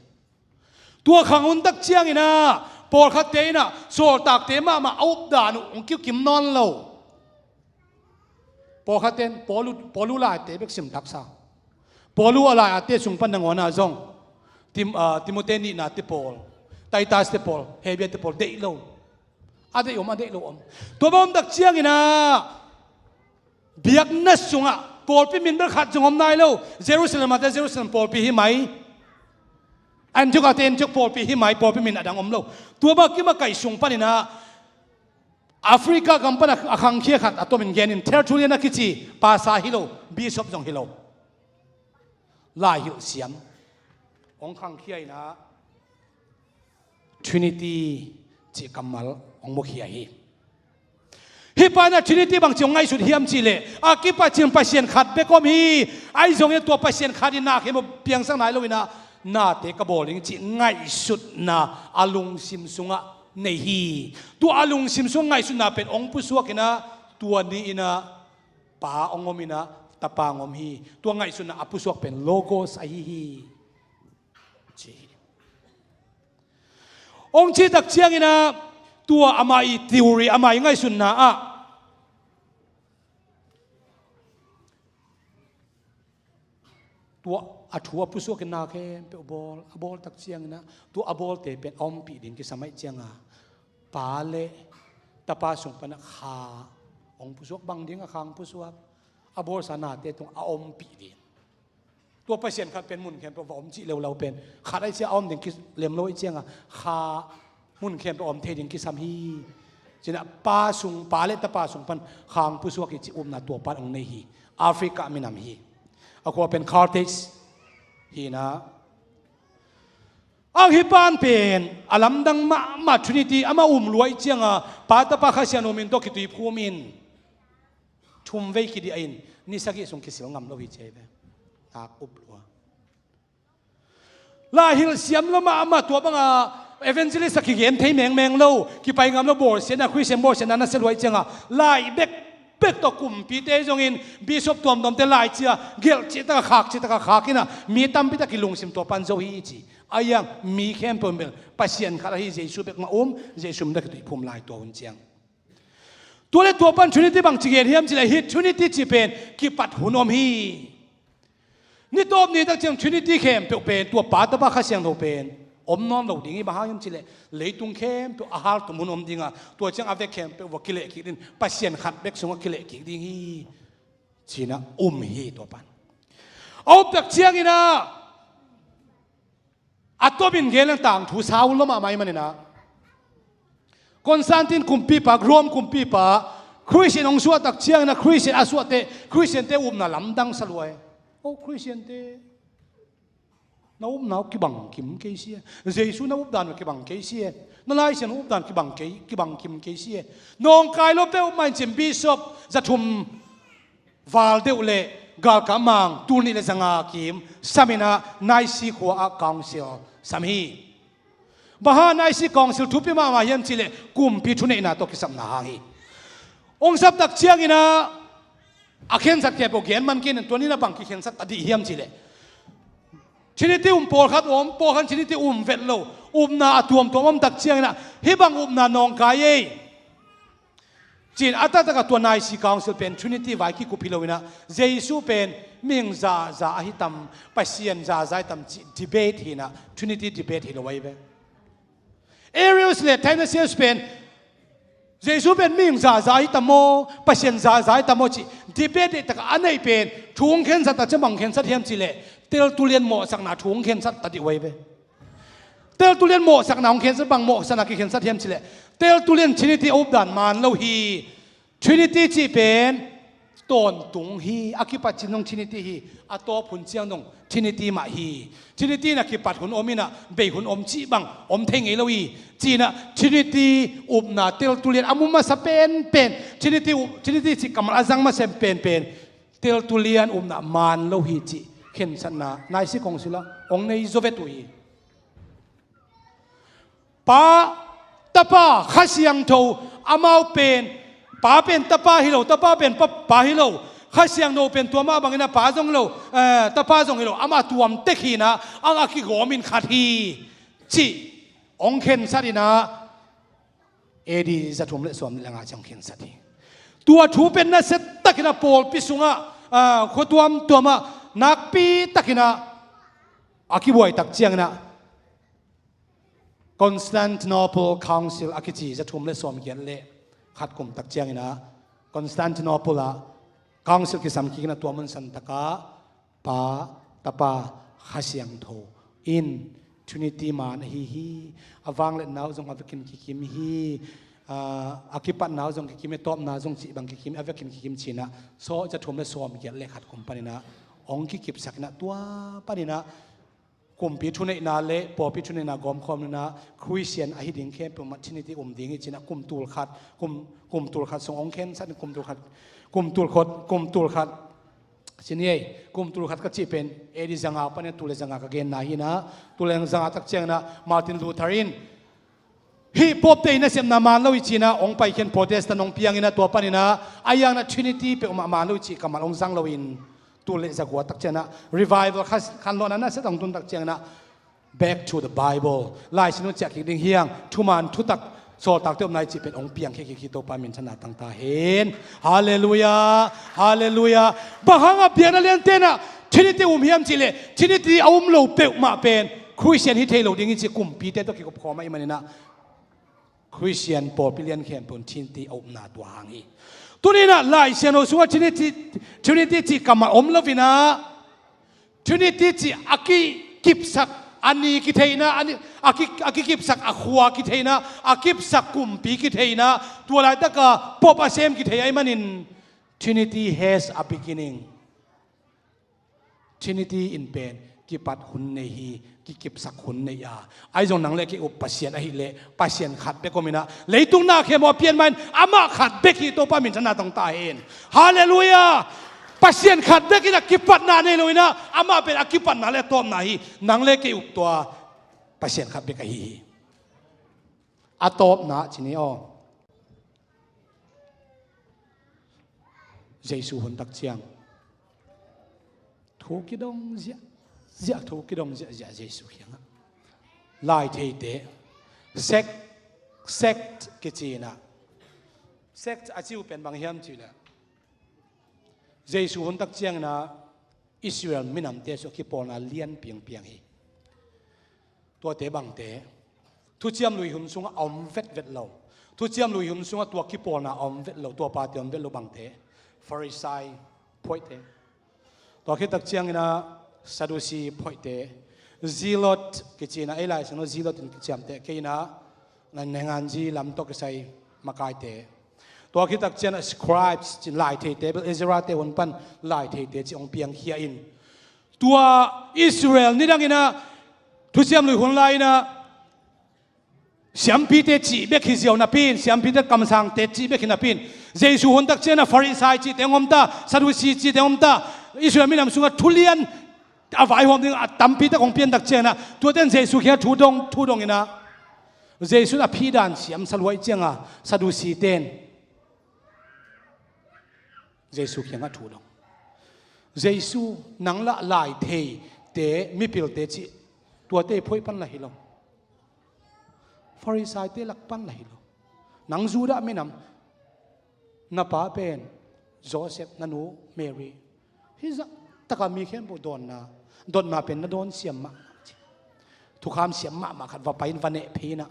Tua khang hun tak ciangin ah, pawlkhatte in ah sawltakte mahmah a updan uh hong kikim nawn lo. Pawlkhatte in Paulu, Paulu laite bek sim taksa. Paulu a laite sung pan nangawn ah zong Tim-, ah, Timote nihnate pawl, Titaste pawl, Hebraite pawl deih lo. A deih om, a deih lo om. Tua bang om tak ciangin ah, biakna sungah pawlpi min bel khat zong om nai lo. Jerusalem ahte Jerusalem pawlpi hi mai. Antioch ahte Antioch pawlpi hi mai, pawlpi min a dang om lo. Tua bang kimakaih sung panin ah, Africa gam pan a, a khangkhia khat a tomin genin, Tertullian a kici, pastor hi lo, bishop zong hi lo, laihilh siam hong khangkhia in ah, Trinity cih kammal hong mukhia hi. Hih pa in ah Trinity bangci hong ngaihsut hiam cih leh, a kipatcing Pasian khat bek om hi. Ahi zongin tua Pasian khat in na khempeuh piangsak nai lo in ah, nate ka bawl ding cih ngaihsutna a lungsim sungah nei hi. Tua a lungsim sungah ngaihsutna pen hong pusuak in ah, tua ni in ah Pa hong om in ah, Tapa hong om hi. Tua ngaihsutna a pusuak pen Logos ahi hi, ci hi. Hong cih tak ciangin ah, tua amah i theory, amah i ngaihsutna ah, tua a thu a pusuak in na khempeuh bawl, a bawl tak ciangin ah, tua a bawlte pen a ompih ding kisam ahih ciangin, Pa le Tapa sung pan a Kha hong pusuak. Bang ding a Kha hong pusuak? A bawlsa nate tungah a ompih ding. Tua Pasian khat pen mun khempeuh va om cih leuleu pen, khat ahih ciang a om ding kilem lo ahih ciangin, Kha mun khempeuh a om thei ding kisam hi. Ci-in ah Pa sung, Pa le Tapa sung pan Kha hong pusuak hi cih upna tua pan hong nei hi. Africa minam hi. A khua pen Carthage hi in ah, ang hih pan pen a lamdang mahmah, Trinity amah um lua ahih ciangin, Pa, Tapa, Kha Siangtho min tawh kituiphum in, thum vei kidiah in, ni sagih sung kisil ngam lo hi ci hi ve. Nak up lua. Laihilh siam lo mahmah, tua banga evangelist a kigen thei mengmeng lo, kipai ngam lo, bawlsiatna, Khristian bawlsiatna nasia lua ahih ciangin, lai bekbek tawh kumpite zongin, bishop tuamtuamte lai cia gelh cihtak a khak, cihtak a khak in ah, mi tampi tak i lungsim tua pan zo hi ci. Ahi hang mi khempeuh in bel Pasian khat ahi Jesu bek mah um, Jesu min tawh kituiphum lai tua hun ciang. Tua le tua pan Trinity bangci gen hiam cih leh, hih Trinity cih pen kipat hun om hi. Ni tawp ni tak ciang Trinity khempeuh pen, tua Pa, Tapa, Kha Siangtho pen om nawn lo ding hi. Bang hang hiam cih leh, leitung khempeuh a haltum hun om ding a, tua ciang a vek khempeuh va kileh kik ding, Pasian khat bek sungah kileh kik ding hi, ci-in ah um hi tua pan. A up tak ciangin ah, a tawpin gen leng tangthu sau lo mahmah ahih manin ah, Constantine kumpipa, Rome kumpipa, Khristian hong suah tak ciangin ah, Khristian a suahte, Khristiante upna lamdang sa lua hi. O, Khristiante, na upna uh kibang kim kei si e. Jesu na updan uh kibang kei si e. Na Lai Siangtho updan kibang kei, kibang kim kei si e. Nawngkai lo peuhmah in, ci-in bishop za thum val deuh le galkap mang tul nih le za nga kim sam in ah, Nicaea khua ah council sam hi. Bang hang Nicaea council thupi mahmah hiam cih leh, kumpi thuneihna tawh kisapna hang hi. Hong sap tak ciangin ah, a khensat khempeuh gen man kei in, tua ni in ah bang kikhensat a dih hiam cih leh, Trinity um pawlkhat om, pawlkhat in Trinity um vet lo, upna a tuamtuam om tak ciangin ah, hih bang upna nawngkai ei, ci-in a taktak ah tua Nicaea council pen Trinity vai kikup hi lo in ah, Jesu pen mihing zaza ahi tam, Pasian zaza ahi tam cih debate hi in ah, Trinity debate hi lo ahi ve. Arius le Dionysius pen, Jesu pen mihing zaza ahi tam maw, Pasian zaza ahi tam maw cih debate deihtak a neih pen, thu hong khensat a, ci-a bang khensat hiam cih leh, teltu lian mawhsakna thu hong khensat ta dih uh ahi ve. Teltu lian mawhsakna hong khensat, bang mawhsakna kikhensat hiam cih leh, teltu lian Trinity a updan man lo hi. Trinity cih pen tawntung hi. A kipat cin zong Trinity hi. A tawp hun ciang zong Trinity mah hi. Trinity in a kipat hun om in a, bei hun om cih bang om thei ngei lo hi. Ci-in a, Trinity upna teltulian a mu masa penpen, Trinity up, Trinity cih kammal a zang masa penpen teltulian upna man lo hi cih khensatna nai si kong sila hong nei zaw vet uh hi. Pa, Tapa, Kha Siangtho, amau pen, Pa pen Tapa hi lo, Tapa pen Pa, Pa hi lo, Kha Siangtho pen tua mah bangin a Pa zong lo, eh, Tapa zong hi lo, amah tuam tek hi-in a, a, a kigawm in khat hi cih hong khensat in a, A D za thum le sawm le nga ciang hong khensat hi. Tua thu pen nasia takin a pawlpi sungah, ah, khua tuamtuamah nakpi takin a, a kibuai tak ciangin a, Constantinople Council a kici za thum le sawm giat le khat kum tak ciangin a, Constantinople ah Council kisam kik in a, tua mun san takah Pa, Tapa, Kha Siangtho in Trinity man ahi hi. A vangliatna uh zong a vekin kikim hi. Ah, a kipatna uh zong kikim, a tawpna zong cih bang kikim, a vekin kikim ci-in a, Saw za thum le sawm giat le khat kum panin a hong kikipsak in a, tua panin a kumpi thuneihna le pawlpi thuneihna gawmkhawm in a, Christian ahi ding khempeuh mah Trinity um ding hi ci-in a, kum tul khat, kum, kum tul khat sung hong khensat in, kum tul khat, kum tul khat, kum tul khat, ci ni ei, kum tul khat ka cih pen A D za nga panin a, tul le za nga ka genna hi-in a, tul le za nga tak ciangin a Martin Luther in hih Pope te in nasepna man lo hi ci-in a hong paikhia in, Protestant hong piang in a, tua panin a, a iang in a Trinity peuhmah man lo hi cih kammal hong zang lo in, tul le za kua tak ciangin a revival kha, khanlawhna nasia hong tun tak ciangin a, back to the Bible, Lai Siangtho ciah kik ding hi hang, thuman thutak sawltakte upna hi cih pen hong piangkhia kik hi. Topa minthanna tang ta hen. Halleluiah. Halleluiah. Bang hangah biakna liante in a Trinity um hiam cih leh, Trinity a um lo peuhmah pen Christian hi thei lo ding hi cih kumpite tawh kikup khawm ahih manin a, Christian pawlpi lian khempeuh in Trinity a upna tua hang hi. Tuni in a Lai Siangtho sungah Trinity, Trinity cih kammal om lo in a, Trinity cih a kikipsak, a ni kitheihna, a ni, a ki, a kikipsak, a khua kitheihna, a kipsak kumpi kitheihna, tua laitaka Pope a sem kithei ahih manin Trinity has a beginning. Trinity in pen kipat hun nei hi, kikipsak hun nei a. Ahi zong nang le kei up Pasian ahih leh Pasian khat bek om in a, leitung na khempeuh a pian ma-in amah khat bek hi. Topa minthanna tang ta hen. Halleluiah. Pasian khat bek in a kipatna nei lo in a, amah pen a kipatna le a tawpna hi. Nang le kei up tua Pasian khat bek ahi hi. A tawpna ci ni aw. Jesu hun tak ciang thu kidong ziahziah, thu kidong ziahziah Jesu kiangah. Laitheite, sect, sect kici in a, sect a ci uh pen bang hiam cih leh, Jesu hun tak ciangin a Israel minamte sungah kipawlna lian piangpiang hi. Tuate bangte, Thuciam Lui hun sungah a om vetvet lo, Thuciam Lui hun sungah tua kipawlna a om vet lo, tua pate a om vet lo bangte, Farisai phoihte, tua khit tak ciangin a Sadusi phoihte, Zealot kici in a, ei Lai Siangtho Zealot in kiciamteh kei in a, nenghanzi lam tawh kisai makaite, tua khit tak ciangin a scribes ci, laitheite, bel Ezra te hun pan laitheite ci hong piangkhia in, tua Israel nidang in a Thuciam Lui hun lai in a siampite cih bek hi ziau napi in, siampite kamsangte cih bek hi napi in, Jesu hun tak ciangin a Farisai cihte hong om ta, Sadusi cihte hong om ta, Israel minam sungah thu lian a vaihawm ding a tampi tak hong pian tak ciangin a, tuate in Jesu kiangah thu dong, thu dong in a, Jesu in a phidan siam sa lua ahih ciangin a Sadusite in Jesu kiangah thu dong. Jesu, nang lah laitheite, mipilte cih tuate phoih pan lah hi lo. Farisaite lak pan lah hi lo. Nang Judah minam, na pa pen Joseph, na nu Mary, hih zah taka mi khempeuh dawnna, dotna pen na dawn siam mahmah ci. Thukham siam mahmah khat va pai in va neh phei in a,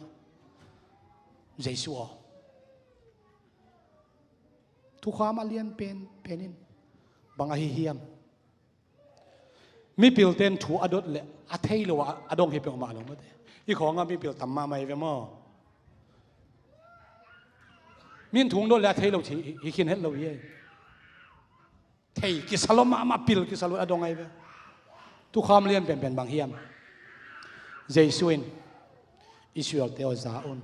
Jesu aw, thukham a lian penpen in bang ahi hiam? Mipilte in thu a dot leh a thei lo a, a dong hi peuhmah lo mate. I khawngah mipil tam mahmah hi ve maw? Mi in thu hong dot leh a thei lo ci hi, hi khin het lo hi ei. Ei, kisa lo mahmah, pil kisa lo a dong ahi ve. Thukham lian penpen bang hiam? Jesu in Israel-te aw za un.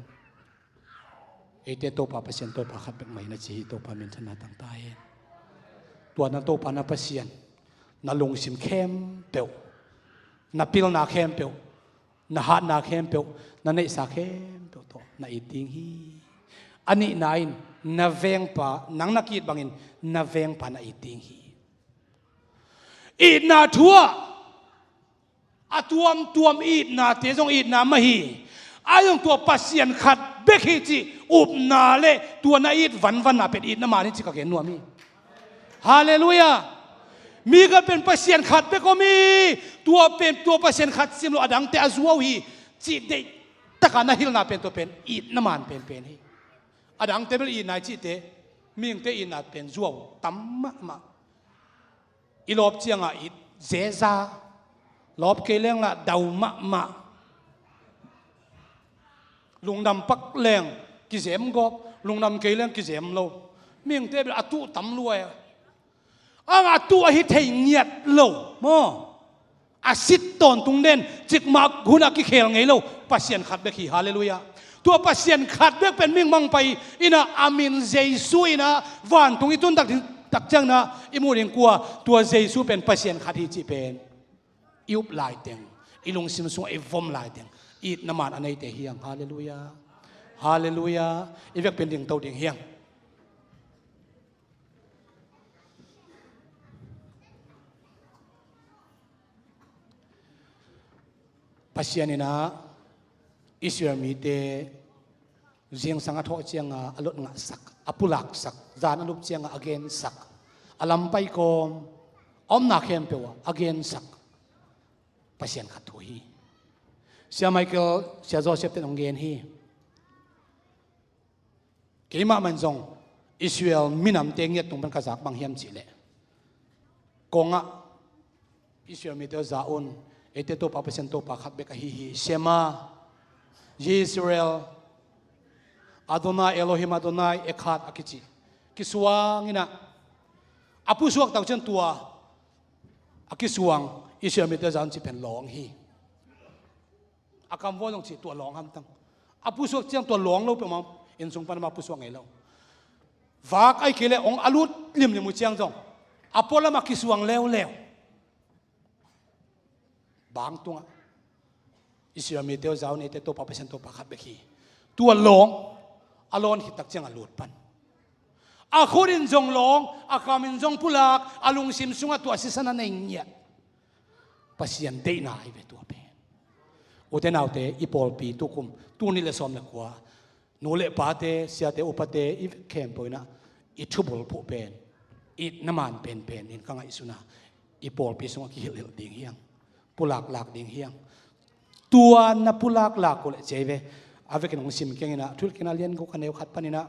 Eite Topa Pasian Topa khat bek mah hi na ci hi. Topa minthanna tangta hen. Tua na Topa na Pasian, na lungsim khempeuh, na pilna khempeuh, na hatna khempeuh, na neihsa khempeuh tawh na it ding hi. A nihna in na vengpa, nang na ki-it bangin na vengpa na it ding hi. Itna thu ah a tuamtuam itnate zong itna mah hi. A zong tua Pasian khat bek hi cih upna le tua na it vanvanna pen itna man hi cih ka gen nuam hi. Halleluiah. Mi khat pen Pasian khat bek om hi. Tua pen tua Pasian khat sim lo a dangte a zuau hi cih deih taka na hilhna pen tua pen itna man penpen hi. A dangte bel itna hi cihte, mihingte itna pen zuau tam mahmah. I lawp ciangah it zeza, lawp kei leng lah dau mahmah. Lungdam pak leng kizem gawp, lungdam kei leng kizem lo. Mihingte bel a tuh tam lua e. Ang a tuh ahi thei ngiat lo maw? A sit tawntung den, cikmah hun a kikhel ngei lo. Pasian khat bek hi. Halleluiah. Tua Pasian khat bek pen mihing mangpai inah a min Jesu inah vantung i tun tak ding tak ciangin ah i muh ding kua, tua Jesu pen Pasian khat hi cih pen i up laiteng, i lungsim sungah i vom laiteng itna man a neite hi hang. Halleluiah. Halleluiah. I vek pen dingto ding hi hang. Pasian inah Israel mite zingsang a thawh ciangah a lot ngahsak, a pulaksak, zan a lup ciangah a gensak, a lampai kawm a omna khempeuh ah a gensak Pasian khat thu hi. Sia Michael, Sia Joseph ten hong gen hi. Keimah man zong Israel minamte ngiat tung pan ka zak bang hiam cihleh, kongah Israel mite za un, eite Topa Pasian Topa khat bek ahi hi. Shema Yisrael, Adonai Elohim Adonai Echad a kici. Kisuang inah a pusuak tak ciang tua a kisuang Israel mite za un cih pen lawng hi. A kamvua zong cih tua lawng hamtang. A pusuak ciang tua lawng lo peuhmah inn sung pan amah pusuak ngei lo. Vak ahi kei leh hong a lut limlim uh ciang zong a pualam a kisuang leuleu. Bang tungah Israel mite uh za un, eite Topa Pasian Topa khat bek hi. Tua lawng a lawn khit tak ciang a lut pan a khut in zong lawng, a kam in zong pulak, a lungsim sungah tua sisan a nei ngiat. Pasian deihna ahi ve tua pen. Ute naute, i pawlpi tukum, tul nih le sawm le kua, nu le pate, siate upate, i khempeuh inah i thubulphuh pen itna man penpen in ka ngaihsun a, i pawlpi sungah kihilhhilh ding hi hang. Pulaklak ding hi hang. Tua na pulaklak uh leh ci hi ve. A vekin hong sim keng inah, Thuhilhkikna lian guk a neu khat pan inah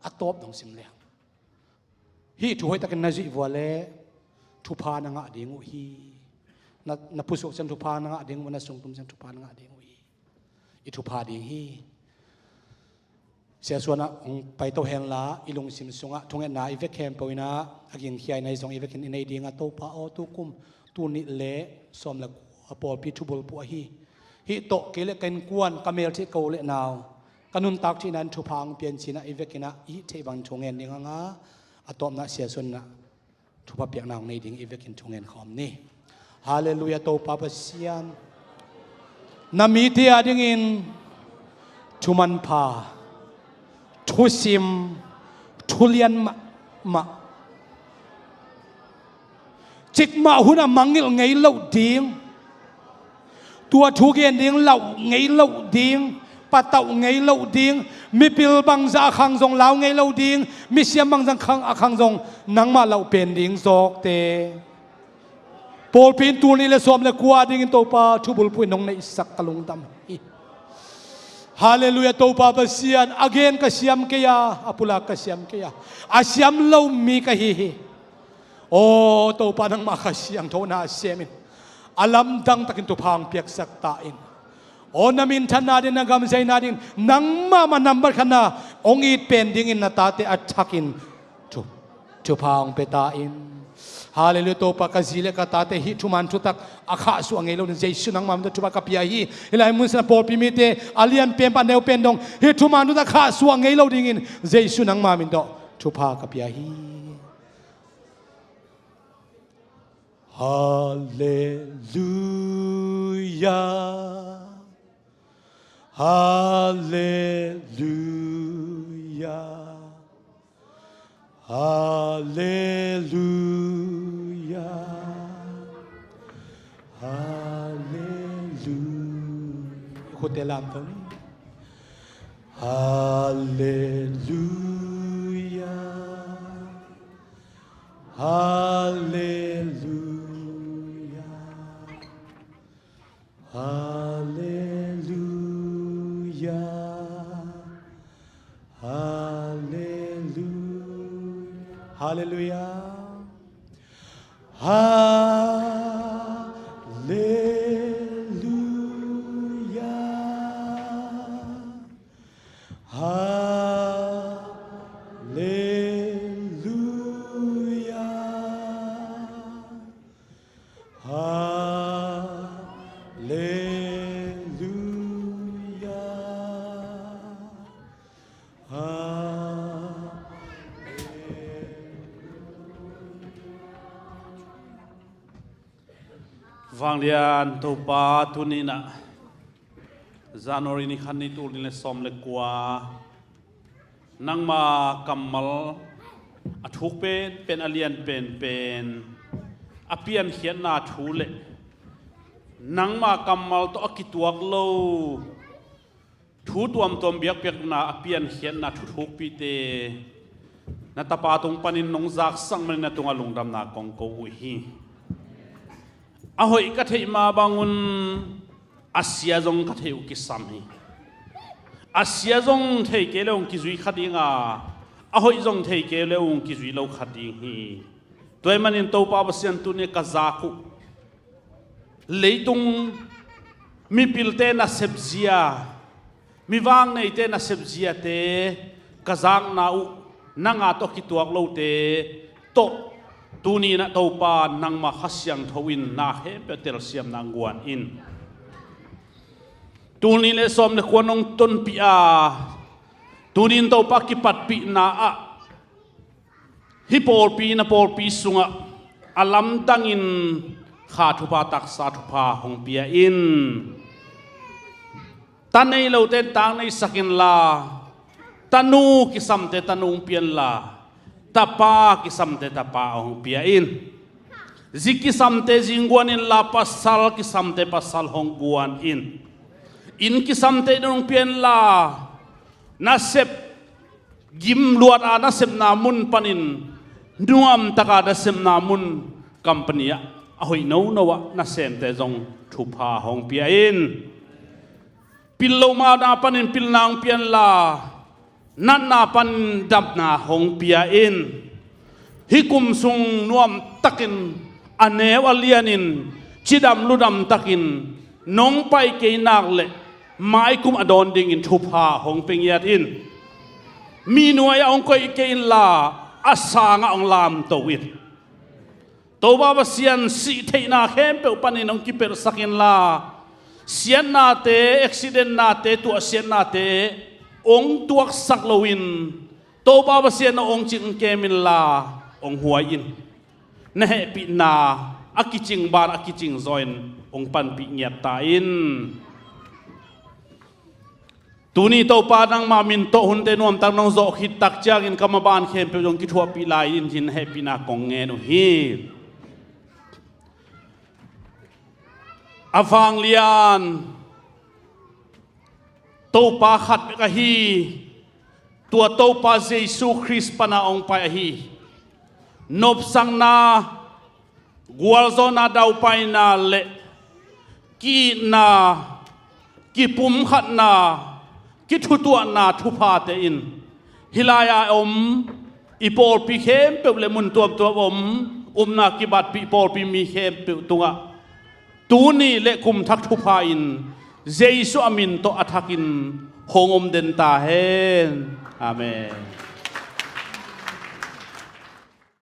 a tawp dong sim leng. Hih thu hoihtakin na zuih vua leh thupha na ngah ding uh hi. Na, na pusuak ciang thupha na ngah ding uh, na sungtum ciang thupha na ngah ding uh hi. I thupha ding hi. Siasuan ah hong paito henla, i lungsim sungah thungetna i vek khempeuh inah a gingkhia inah i zong i vekin i nei ding a, Topa aw, tukum tul nih le sawm le kua pawlpi thubulphuh ahi. Hih tawh kei le ka innkuan, ka meltheih, ka u le nau, ka nuntak theihna in thupha hong pia in ci inah i vek inah i hih theih bang thu ngen ding hang a, a tawpna Siasuan inah thupha piakna hong nei ding i vekin thu ngen khawm ni. Halleluiah. Topa Pasian, na mite a dingin thumanpha, thusim, thulian mahmah, cikmah hun a mangngilh ngei loh ding, tua thu gen ding lau ngei loh ding, patauh ngei loh ding, mipil bangzah a khang zong lau ngei loh ding, misiam bangzah khang a khang zong nangmah lauh pen ding zawkte pawlpi in tul nih le sawm le kua dingin Topa thubulphuh in nong neihsak ka lungdam hi. Halleluiah. Topa Pasian, a gen ka siam kei a, a pulak ka siam kei a, a siam lo mi ka hi hi. Aw Topa, nangmah Kha Siangtho na sem in a lamdang takin thupha hong piaksak ta in. Aw na minthanna ding, na gamzeina ding, nangmah mah nambat khatna hong it pen dingin na tate a thakin thu, thupha hong pia ta in. Halleluiah. Topa, ka zi le ka tate hih thuman thutak a khahsuah ngei lo ding Jesu nangma min tawh thupha ka pia hi. Hih lai mun sungah pawlpi mite a lianpen pan a neupen dong hih thuman thutak khahsuah ngei lo dingin Jesu nangma min tawh thupha ka pia hi. Halleluiah. Halleluiah. Halleluiah. Halleluiah. Khutte lamto ni. Halleluiah. Halleluiah. Halleluiah. Halleluiah. Halleluiah. Halleluiah. Halleluiah. Halleluiah. Halleluiah. Vanglian Topa, tuni-in ah January ni khat ni, tul nih le sawm le kua, nangma kammal a thuk penpen, a lian penpen, a piankhiatna thu le nangma kammal tawh a kituak lo thu tuamtuam biakpiakna, a piankhiatna thu thukpite na tapa tung panin nong zaksak manin na tungah lungdamna kong ko uh hi. A hoih ka theih mah bangun a sia zong ka theih uh kisam hi. A sia zong thei kei le hong kizui kha ding a, a hoih zong thei kei le hong kizui lo kha ding hi. Tua ahih manin Topa Pasian, tuni ka zak uh leitung mipilte nasep zia, mi vangneite nasep ziate, ka zakna uh nang a tawh kituak lote tawh, tuni-in ah Topa nangma Kha Siangtho in na khempeuh telsiamna hong guan in. Tul nih le sawm le kua nong tonpih a, tuni-in Topa kipatpihna ah hih pawlpi, na pawlpi sungah a lamdangin kha thupha, taksa thupha hong pia in. Ta nei lote in ta nei sak inla, tanu kisamte tanu hong pia inla, tapa kisamte tapa hong pia in. Zi kisamte zi hong guan inla, pasal kisamte pasal hong guan in. Inn kisamte inn hong pia inla, nasep gim luat a nasepna mun panin nuamtak a nasepna mun, company ah, a hoih nono ah nasemte zong thupha hong pia in. Pil lo mahna panin pilna hong pia inla, natna panin damna hong pia in. Hih kum sung nuamtakin, a neu a lianin, cidam ludam takin nong pai kei nak leh maikum a dawn dingin thupha hong pia ngiat in. Mi nuai-ah hong koih kei inla, a sangah hong lamto in. Topa Pasian, sih theihna khempeuh panin hong kipelhsak inla, siatnate, accidentnate, tuahsiatnate hong tuaksak loin, Topa Pasian, na awng cing kem inla, hong huai in. Na hehpihna a kicing ban, a kicing zaw in hong panpih ngiat ta in. Tuni Topa, nangma min tawh hunte nuamtak nong zawh khit tak ciangin ka maban khempeuh zong kithuahpih lai in, cin hehpihna kong ngen uh hi. A vanglian Topa khat bek ahi, tua Topa Jesu Khrist pana hong pai ahi. Nopsakna, gualzawhna, daupaina le ki-itna, kipumkhatna, kithutuahna thuphate in hih lai-a om i pawlpi khempeuh le mun tuamtuam om, upna kibatpih pawlpi mi khempeuh tungah tuni le kum thak thupha in Jesu a min tawh a thakin hong om den ta hen. Amen.